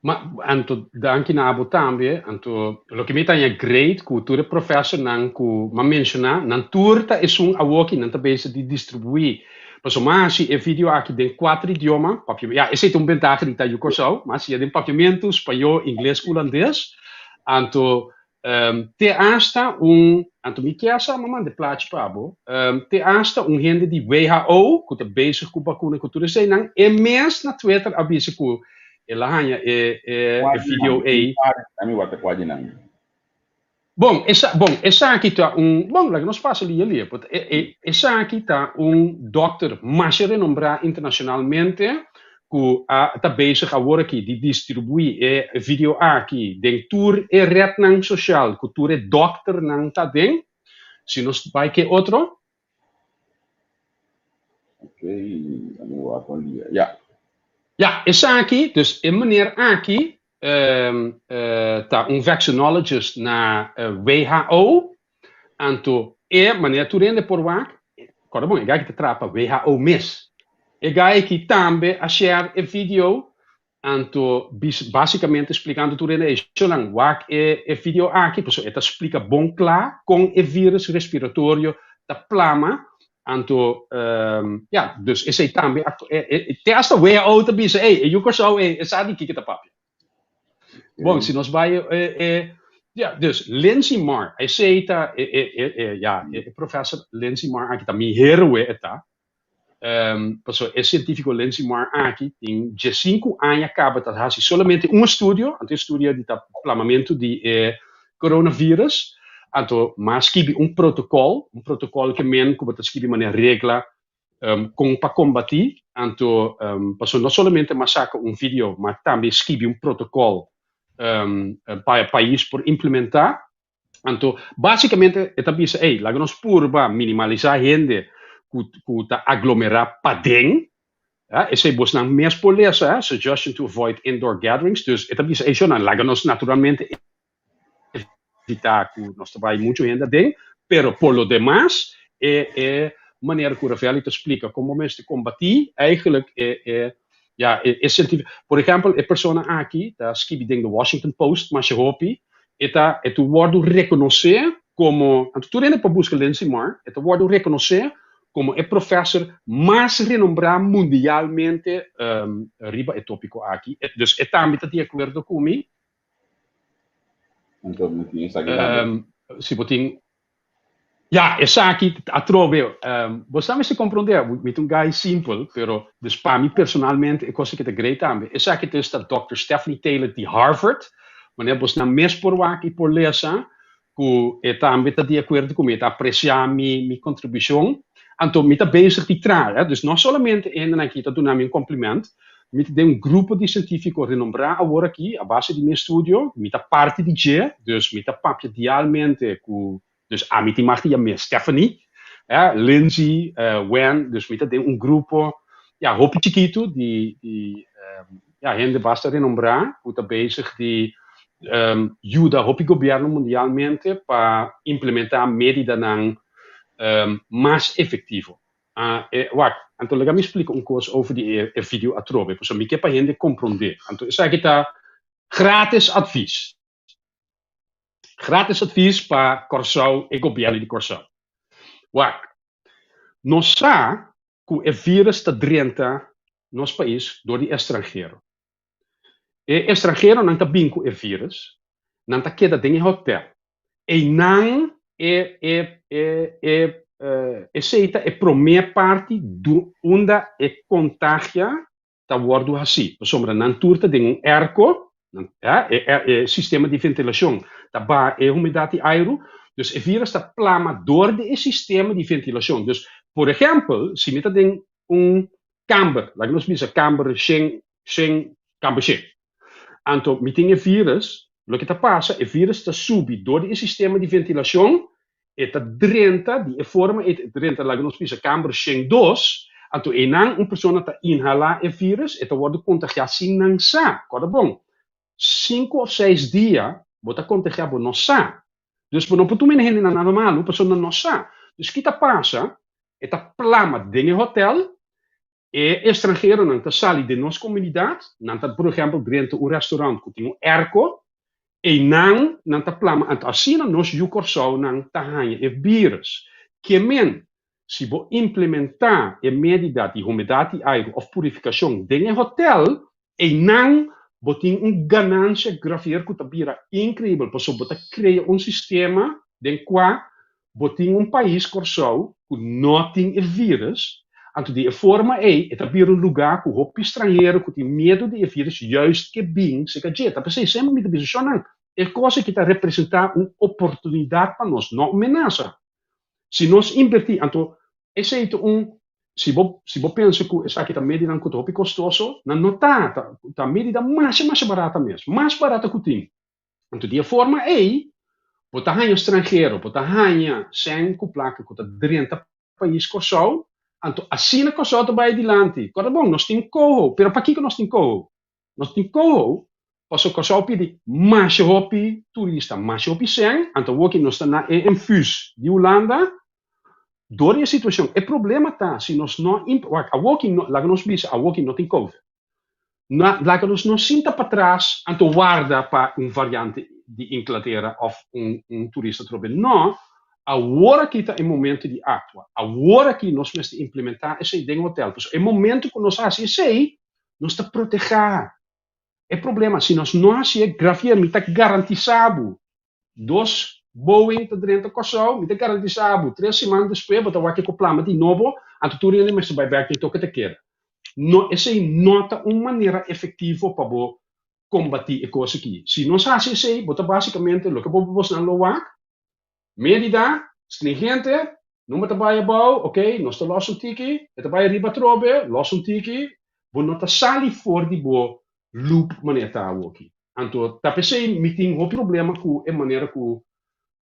Ma anto danki na abo tambe. Anto loke mi ta haña great ku tur e profesornan ku m'a menshoná, nan tur ta esun awoki nan ta bezig di distribuí. Pasobra m'a hasi e video aki den kuater idioma, papia, ya esei ta un bentaha di ta yu Kòrsou, m'a hasié den papiamentu, spañó, ingles ku hulandes. Anto Te hasta un, anto mi kier sa, mi manda e plachi pa bo, te hasta un hende di WHO ku ta bezig ku bakuna ku tur eseinan, e mes na Twitter a bisa ku el a haña e e video ei. Mi wak ta kua di nan. Bon, esa, bon, esaki ta un, bon, laga nos pasa lia lia, but e e esaki ta un dòkter masha renombrá internashonalmente ku a ta bezig awor aki di distribuí e video aki den tur e retnan sosial ku tur e dòkternan ta den. Si nos bai ke otro. Ok, ami wak un dia. Ya. Ya, esaki, dus e meneer aki ta un vaccinologist na WHO, Anto e manera tur hende por wak, kòrda bon, e gai ki ta traha pa WHO mes. E gai ki tambe a share e video, Anto básicamente splikando tur hende, ey shownan, wak e video aki, pasobra e ta splika bon kla kon e virus respiratorio ta plama. Anto, ya, dus esei tambe, te hasta WHO ta bisa, ey, e yu Kòrsou ey, e sa di kiko ta papia. Bon, si nos bai e, ya, dus Lindsay Marr, esei ta, ya, e professor Lindsay Marr aki ta mi héroe e ta. Pasobra e sientífiko Lindsay Marr aki tin 15 aña kaba ta hasi solamente un estudio, anto e estudio di ta plamamentu di e coronavirus, anto m'a skibi un protokòl, un protokòl ke men ku bo ta skibi manera regla kon pa kombatí, anto pasobra no solamente m'a saka un video, ma tambe skibi un protokòl pa e pais por implementá. Anto, básicamente e ta bisa, ey, laga nos purba minimalisá hende ku ta aglomerá paden. Ja, esei bosnan mes por lesa, hè, suggestion to avoid indoor gatherings. Dus e ta bisa, ey, shownan, laga nos naturalmente evitá ku nos ta bai muchu hende aden, pero por lo demas, e manera ku Ravelli ta splika kon bo mester kombatí, eigenlijk e ja, e sentido. Por ehèmpel, e persona aki ta skibi den The Washington Post masha hopi, e ta e ta wòrdu rekonosé komo, anto tur hende por buska Lindsay Marr, e ta wòrdu rekonosé komo e profèser mas renombrá mundialmente riba e tópiko aki. Dus e tambe ta di akuerdo ku mi. Anto mi tin esaki tambe. Si bo tin Ya, esaki atrobe, bo sa mester komprondé, mi ta un guy simpel, pero dus pa mi personalmente e kos aki ta great tambe. Esaki ta esta Dòkter Stephanie Taylor di Harvard, manera bosnan mes por wak i por lesa ku e tambe ta di akuerdo ku mi, e ta apresiá mi kontribushon. Anto mi ta bezig di traha, dus no solamente e hendenan aki ta duna mi un kompliment, mi ta den un grupo di sientífiko renombrá awor aki a base di mi estudio, mi ta parti di dje, dus mi ta papia dialmente ku Dus ami tin mag di yam'é Stephanie, eh, Lindsay, Wen, dus mi ta den un grupo, ja, hopi chikitu di, di, ja, hende basta renombrá ku ta bezig di yuda hopi gobièrnu mundialmente pa implementá medidanan mas efektivo. E, wak, anto laga mi splika un kos over di e video atrobe, pasobra mi ke pa hende komprondé. Anto esaki ta gratis advis. Gratis advies pa Kòrsou, e gobièrnu di Kòrsou. Wak, nos sa ku e vírus ta drenta nos pais dor di estranhero. E estranheronan ta bin ku e vírus, nan ta keda den e hotèl. Einan e e e e esei ta e promé parti unda e kontagia ta wòrdu hasí, pasobra nan tur ta den un airco, nan, ja, e, e sistema di ventilashon ta baha e humedat di airu, dus e virus ta plama dor di e sistema di ventilashon. Dus, por ehèmpel, si mi ta den un kamber, laga nos bisa kamber shen, shen, kamber shen, anto mi tin e virus, loke ta pasa, e virus ta subi dor di e sistema di ventilashon, E ta drenta di e forma e ta drenta laga nos bisa kamber 102, anto einan un persona ta inhalá e virus, e ta wòrdu kontagiá sin nan sa. Kòrda bon, sinku òf seis dia bo ta kontagiá bo no sa. Dus bo no por tuma e hendenan nada malu pasobra nan no sa. Dus ki ta pasa, e ta plama den e hotèl, e estranheronan ta sali den nos komunidat, nan ta por ehèmpel drenta un restaurant ku tin un airco, einan nan ta plama, anto asina nos yu Kòrsounan ta haña e vírus. Ke men, si bo implementá e medida di humedat di airu òf purifikashon den e hotèl, Einan bo tin un ganancia grafier cu ta bira increibel pasobra bo ta crea un sistema den cua bo tin un pais Corsou cu no tin e virus, anto di e forma ey e ta bira un lugar cu hopi stranhero cu tin miedo di e virus juist ke bin seca dje. Ta pesey semper mi ta bisa shownan e cos aki ta representa un oportunidad pa nos, no un menasa. Si nos inverti anto Esei ta un, si bo, si bo pensa ku esaki ta medinan ku ta hopi kostoso, nan no ta, ta, ta medida masha, masha barata mes, mas barata ku tin. Anto di e forma ei, bo ta haña stranhero, bo ta haña sèn ku plaka ku ta drenta pais Kòrsou, anto asina Kòrsou ta bai dilanti. Kòrda bon, nos tin koho, pero pakiko nos tin koho? Nos tin koho pasobra Kòrsou pidi masha hopi turista, masha hopi sèn, anto awoki nos ta na e infus di Hulanda dor di e situashon. E problema ta si nos no wak awoki no laga nos bisa awoki no tin covid. Na, laga nos no sinta patras anto warda pa un variante di Inglatera òf un un turista trobe. No, awor aki ta e momento di aktua. Awor aki nos mester implementá esei den hotel. Pasobra e momento ku nos hasi esei, nos ta protehá. E problema, si nos no hasié, Gravier, mi ta garantisá bo, Dos Boeing ta drenta Kòrsou, mi ta garantisá bo, tres siman despues bo ta wak kiko plama di nobo, anto tur hende mester bai bèk den toke ta keda. No, esei no ta un manera efektivo pa bo kombatí e kos aki. Si nos hasi esei, bo ta básikamente loke bo bosnan lo wak, medida stringente, number ta bai abou, oké, nos ta lòs un tiki, e ta bai ariba atrobe, lòs un tiki, bo no ta sali for di bo loop manera ta awoki. Anto ta p'esei mi tin hopi problema ku e manera ku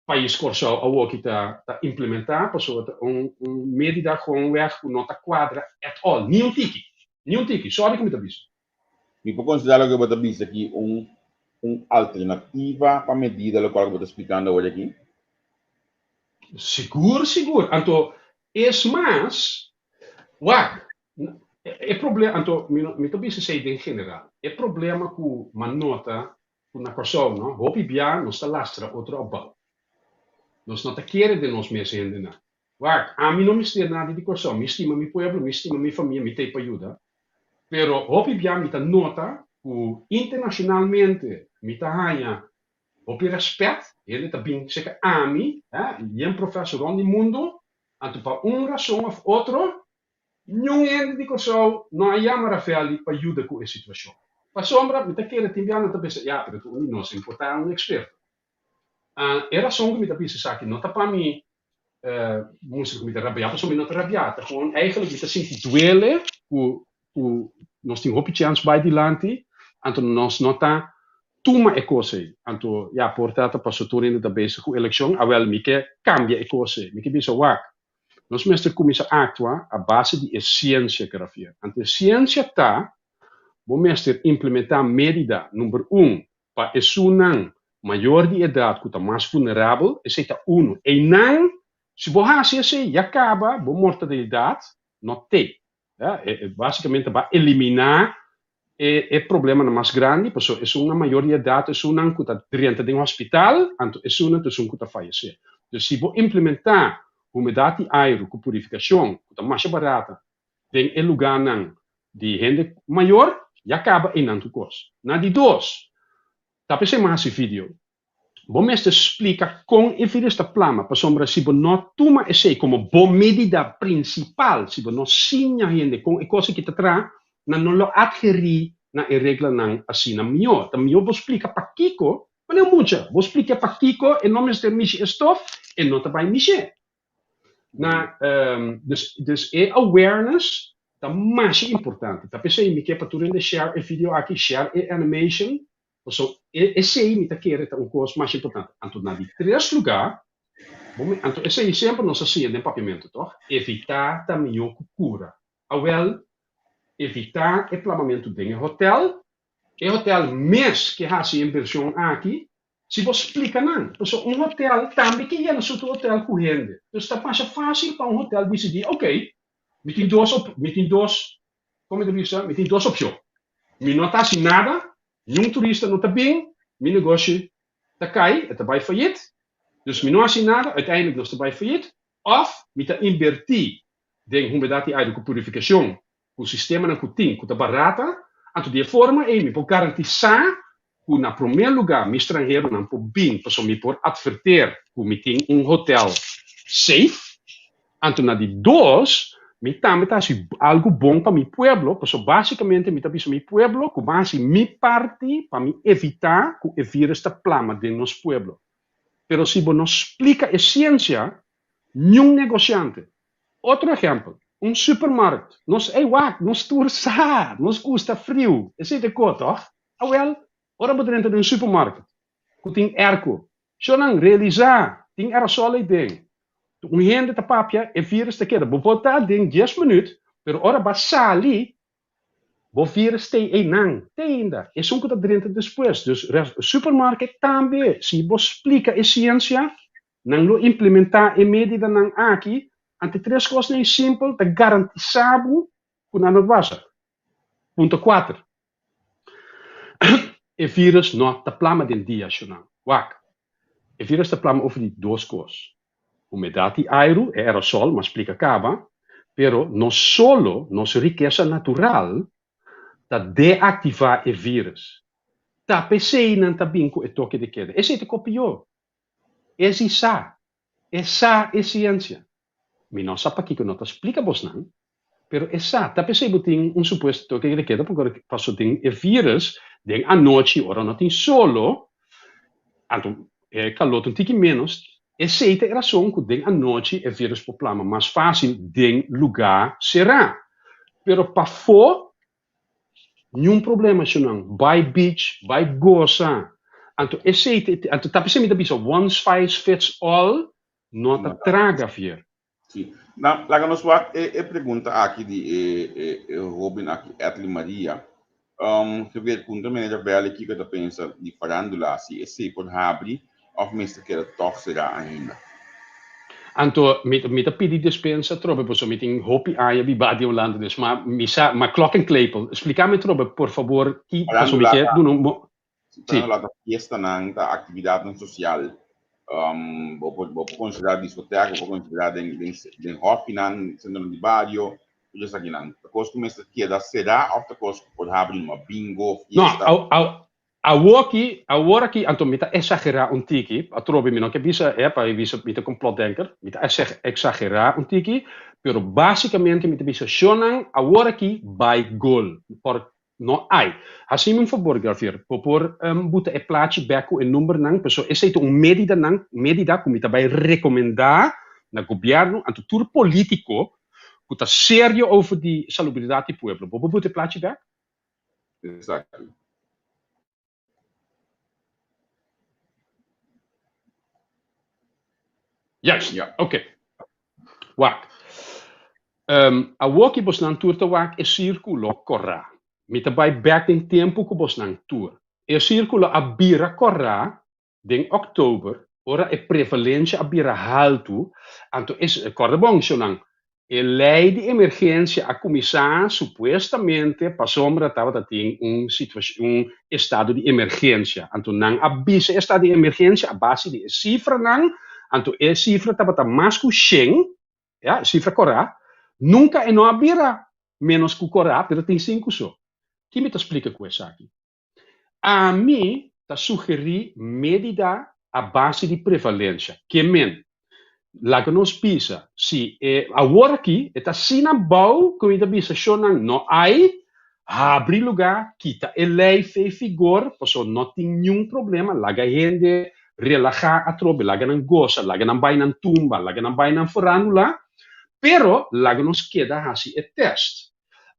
pais Kòrsou awoki ta ta implementá, pasobra ta un un medida gewoonweg ku no ta kuadra at all, ni un tiki, ni un tiki, sòri ku mi ta bisa. Mi por konsiderá loke bo ta bisa aki un un alternativa pa medida lokual ku bo ta splikando awor aki? Sigur, sigur. Anto es mas, wak, e problema, anto mi no, mi ta bisa esei den general. E problema ku m'a nota ku na Kòrsou, no, hopi bia nos ta lastra otro abou. Nos no ta kere den nos mes hendenan. Wak, ami no mester nada di Kòrsou. Mi stima mi pueblo, mi stima mi famia, mi t'ei pa yuda. Pero hopi bia mi ta nota ku internashonalmente mi ta haña Hopi rèspèt, hende ta bin serka ami, yen profèsor rònt di mundu, anto pa un rason òf otro, niun hende di Kòrsou no a yama Ravelli pa yuda ku e situashon. Pasobra mi ta kere tin bia nan ta bisa, ya, pero ta un di nos, e por ta un eksperto. E rason ku mi ta bisa esaki no ta pa mi mustra ku mi ta rabiá, pasobra mi no ta rabiá, ta gewoon eigenlijk mi ta sinti duele ku ku nos tin hopi chèns bai dilanti, anto nos no ta tuma e kos ei. Anto ya, por ta ta pasobra tur hende ta bezig ku elekshon, awèl mi ke kambia e kos ei, mi ke bisa wak, nos mester kuminsá aktua a base di e siensia, Grafia. Anto e siensia ta, bo mester implementá medida, number un, Pa esunnan mayor di edat ku ta mas vulnerabel, esei ta unu. Einan, si bo hasi esei, ya kaba bo mortalidat no t'ei. Ya, e basikamente ba eliminá e e problemanan mas grandi, pasobra esunnan mayor di edat, esunnan ku ta drenta den hospital, anto esunnan ta esun ku ta fayesé. Dus si bo implementá humedat di airu ku purifikashon, ku ta masha barata, den e lugánan di hende mayor ya kaba einan tur kos. Na di dos, ta p'esei mi a hasi video. Bo mester splika kon e virus ta plama, pasobra si bo no tuma esei komo bo medida prinsipal, si bo no siña hende kon e kos aki ta traha, nan no lo adherí na e reglanan asina mihó. Ta mihó bo splika pakiko, manera un mucha, bo splika pakiko e no mester mishi e stof, e no ta bai mish'é. Na, dus, dus e awareness ta masha importante. Ta p'esei mi ke pa tur hende share e video aki, share e animation, paso e esei mi ta kere ta un kos masha importante. Anto na di tres lugá, bo mi, anto esei semper nos a siña den papiamentu tòg, evitá ta mihó ku kura. Awèl, evitá e plamamentu den e hotèl, e hotèl mes ke hasi e invershon aki, Si bo splika nan, pasobra un hotel tambe ke yena su tur hotel ku hende. Dus ta masha fásil pa un hotel disidí, ok, mi tin dos op, mi tin dos, kon mi ta bisa, mi tin dos opshon. Mi no ta hasi nada, niun turista no ta bin, mi negoshi ta kai, e ta bai fayit. Dus mi no hasi nada, uiteindelijk nos ta bai fayit. Òf mi ta inbertí den humedat di aire ku purifikashon, ku sistemanan ku tin ku ta barata, anto di e forma ei mi por garantisá ku na promé lugá mi stranheronan por bin pasobra mi por atverter ku mi tin un hotel safe, anto na di dos mi tambe ta hasi algu bon pa mi pueblo pasobra basikamente mi ta bisa mi pueblo ku bo hasi mi parti pa mi evitá ku e virus ta plama den nos pueblo. Pero si bo no splika e siensia, niun negosiante. Otro ehèmpel, un supermarkt. Nos, ey wak, nos tur sa, nos gusta friu. Esei ta e ko, tòg? Awèl, ora bo drenta den un supermarkt ku tin èrko, shownan realisá, tin aerosol ei den. Un hende ta papia, e vírus ta keda. Bo por ta den dies minüt, pero ora bo a sali, Bo virus t'ei einan, te ainda. Esun ku ta drenta despues. Dus supermarket tambe, si bo splika e siensia, nan lo implementá e medidanan aki. Ante tres kosnan ei simpel ta garantisá bo ku nan no ta pasa. Punto kuater. E virus no ta plama den dia, shonnan. Wak, e virus ta plama over di dos kos, humedat di airu, e aerosol, m'a splika kaba, pero no solo nos rikesa natural ta deaktivá e virus. Ta p'esei nan ta bin ku e toke de keda. Esei ta kopió. Esi sa. E sa e siensia. Mi no sa pakiko no ta splika bosnan, pero e sa. Ta p'esei bo tin un supuesto toke de keda pasobra paso tin e virus den anochi ora no tin solo, anto e kalor ta un tiki ménos. Esei ta e rason ku den anochi e virus por plama mas fásil den lugá será. Pero pafó Niun problema shunan, bai beach, bai gosa. Anto esei ta e anto ta p'esei mi ta bisa one size fits all no ta traga fier. Si. Na, laga nos wak e e pregunta aki di e e e hoben aki Edley Maria. Um, Javier, puntra meneer Ravelli kiko e ta pensa di farandula, si esei por habri òf mester keda tòg será ainda. Anto mi mi ta pidi despensa atrobe pasobra mi tin hopi aña biba di Hulanda dus ma mi sa ma klok en klepel splika mi atrobe por fabor ki pasobra mi ke duna un bo Si farándula ta fiestanan ta aktividatnan sosial bo por bo por konsiderá diskoteka bo por konsiderá den den den hòfinan sentronan di bario tur esakinan ta kos ku mester keda será òf ta kos ku por habri numa bingo No fiesta. Awoki, awor aki, anto mi ta exagerá un tiki, atrobe mi no ke bisa e pa bisa mi ta complotdenker, mi ta exagerá un tiki, pero básicamente mi ta bisa shonnan awor aki bai gol, por no ai. Hasi mi un fabor Garfier, bo por buta e plachi bek ku e numbernan, paso esei ta un medidanan, medida ku mi ta bai rekomendá na gobièrnu, anto tur polítiko ku ta serio over di salubridat di pueblo, bo por buta e plachi bek? Exacto. Juist, ja. Oké. Okay. Wak. Um, awor ki bosnan tur ta wak e sírkulo kòrá. Mi ta bai bèk den tempu ku bosnan tur. E sírkulo a bira kòrá den òktober, ora e prevalensia a bira haltu, anto es, kòrda bon, shownan, e lei di emergensia a kuminsá supuestamente pasobra tabata tin un situashon, un estado di emergensia. Anto nan a bisa e estado di emergensia a base di e sifranan, anto e sifra tabata mas ku shen, ya, e sifra kòrá, nunka e no a bira ménos ku kòrá, pero tin sinku so. Ki mi ta splika ku esaki? Ami ta sugerí medida a base di prevalensha. Ke men? Laga nos bisa, si e awor aki e ta asina bou ku mi ta bisa shonnan no ai, habri lugá, kita e lei fei figor, pasobra no tin niun problema, laga hende relahá atrobe, laga nan gosa, laga nan bai nan tumba, laga nan bai nan forandula, pero laga nos keda hasi e tèst.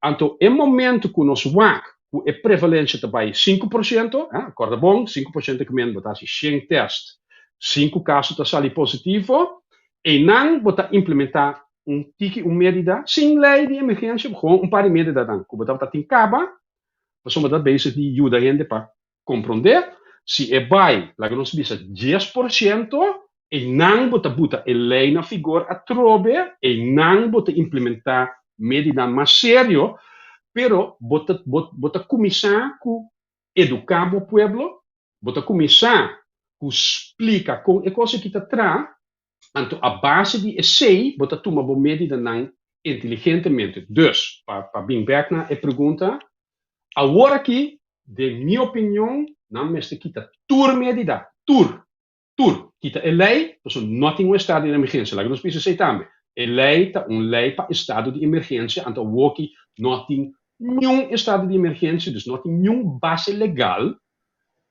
Anto e momento ku nos wak ku e prevalensia ta bai 5%, kòrda bon, 5% ke men bo ta hasi shen tèst, sinku kaso ta sali positivo, einan bo ta implementá un tiki un medida, sin lei di emergensia, gewoon un par di medidanan ku bo tabata tin kaba, pasobra bo ta bezig di yuda hende pa Komprondé? Si e bai, laga nos bisa 10%, einan bo ta buta e lei na figor atrobe, einan bo ta implementá medidanan mas serio, pero bo ta bo bo ta kuminsá ku eduká bo pueblo, bo ta kuminsá ku splika kon e kos aki ta traha, anto a base di esei bo ta tuma bo medidanan inteligentemente. Dus, pa pa bin bèk na e pregunta, awor aki Den mi opinion nan mester kita tur medida, tur, tur, kita e ley, pasobra no tin un estado di emergencia, laga nos bisa esey tambe, e ley ta un ley pa estado di emergencia, anto awoki no tin niun estado di emergencia, dus no tin niun base legal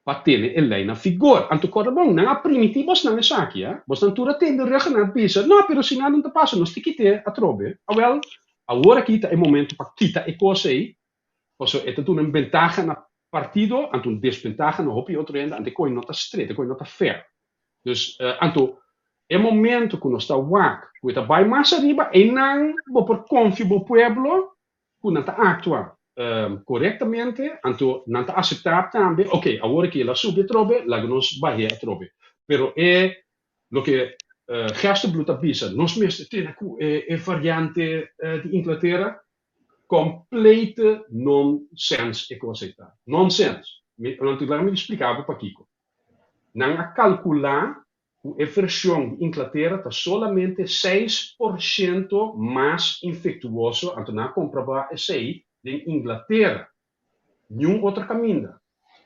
pa tene e ley na figor, anto corda bon, nan a primiti bosnan esaki, a, bosnan tur a tende rug en nan a bisa, no, pero si nada no ta pasa, nos ta kit'e atrobe, awel, awor aki ta e momento pa kita e cos ey, Pasobra e ta duna un bentaha na partido, anto un desbentaha na hopi otro hende, anto e koe no ta stret, e koe no ta fair. Dus, anto e momento ku nos ta wak ku e ta bai mas ariba, einan bo por konfia bo pueblo ku nan ta aktua korektamente, anto nan ta aseptá tambe, oke, awor aki el a subi atrobe, laga nos bah'é atrobe. Pero e loke Gerstenbluth ta bisa, nos mester tene ku e variante di Inglatera, Complete nonsens e kos ei ta. Nonsens. Mi, anto laga mi splika bo pakiko. Nan a kalkulá ku e vershon di Inglatera ta solamente 6% mas infektuoso, anto nan a komprobá esei den Inglatera. Niun otro kaminda.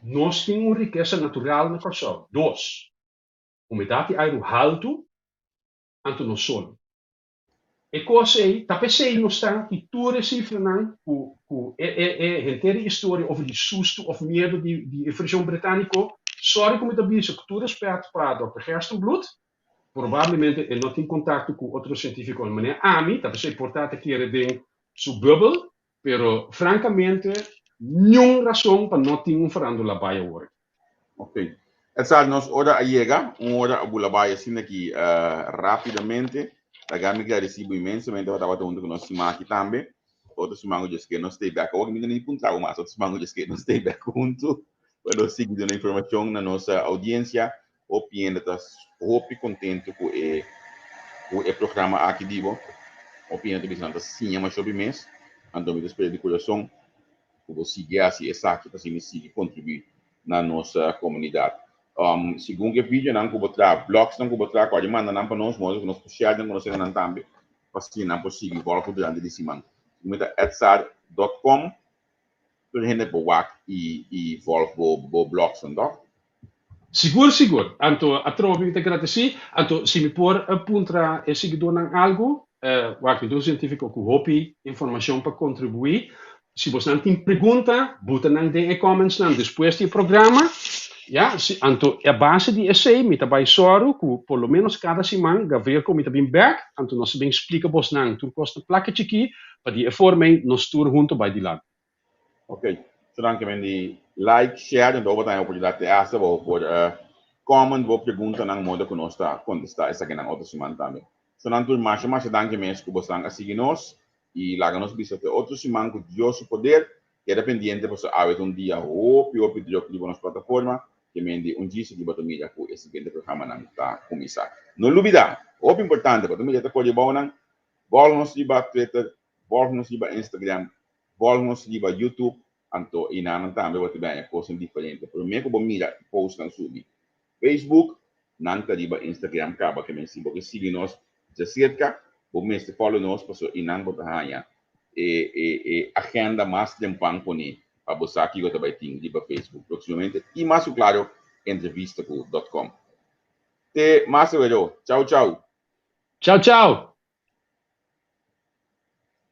Nos tin un rikesa natural na Kòrsou. Dos, humedat di airu haltu, anto nos solo. E kos ei, ta p'esei nos ta ki tur e sifranan ku ku e e e henter e historia over di sustu òf miedu di di e vershon britániko. Sòri ku mi ta bisa ku tur rèspèt pa dòkter Gerstenbluth, probablemente e no tin kontakto ku otro sientífikonan manera ami, ta p'esei por ta ta kere den su bùbel, Pero francamente niun rason pa no tin un farandula bai awor. Ok. Edsard, nos ora a yega, un ora a bula bai asina aki rapidamente. Laga mi gradeci bo inmensamente pa tabata hunto cu nos siman aki tambe. Otro siman cu Dios ke nos stay back. Awor mi no ni puntra bo mas, otro siman cu Dios ke nos stay back hunto pa nos sigui duna informacion na nos audiencia. Hopi hende ta hopi contento cu e cu e programa aki di bo. Hopi hende ta bisa nan ta siña masha hopi mes. Anto mi ta spera di curason cu bo sigui haci esaki pa asina sigui contribui na nos comunidad. Um, segun cu e videonan cu bo traha, vlogsnan cu bo traha, cu a di manda nan pa nos, modo cu nos por share den conoce nan tambe, pa asina nan por sigui volg bo durante di siman. Mi ta edsar.com. Tur hende por wak i i volg bo bo blogsnan toch? Sigur sigur. Anto atrobe mi ta gradesí. Anto si mi por puntra e siguidornan algu, wak mi ta un sientífiko ku hopi informashon pa kontribuí. Si bosnan tin pregunta, buta nan den e commentsnan despues di e programa. Ya, si, anto a base di esei mi ta bai sòru ku por lo ménos kada siman Gabriel ku mi ta bin bèk, anto nos ta bin splika bosnan tur kos na plaka chikí Pa di e forma ei nos tur hunto bai dilanti. Ok, so danki men di like, share, enton bo ta haña oportunidat te hasta bo por comment bo preguntanan moda ku nos ta kontestá esakinan otro siman tambe. So nan tur masha masha danki mes ku bosnan a sigui nos i laga nos bisa te otro siman ku Dios su poder. Keda pendiente pasobra awe ta un dia hopi hopi druk riba nos plataforma ke men di un djis aki bo ta mira ku e siguiente programanan ta kuminsá. No lubida, hopi importante, bo ta mira ta kore bounan Volg nos riba Twitter, volg nos riba Instagram, volg nos riba YouTube, anto einanan tambe bo ta bini haña kosnan diferente. Promé ku bo mira postnan subi Facebook, nan ta riba Instagram kaba. Ke men si bo ke sigui nos djaserka, bo mester follow nos pasobra einan bo ta haña e e e agenda mas trempan pone pa bo sa kiko ta bai tin riba Facebook próksimamente i mas ku klaro entrevistaku dot com. Te mas awero. Chau chau. Chau chau.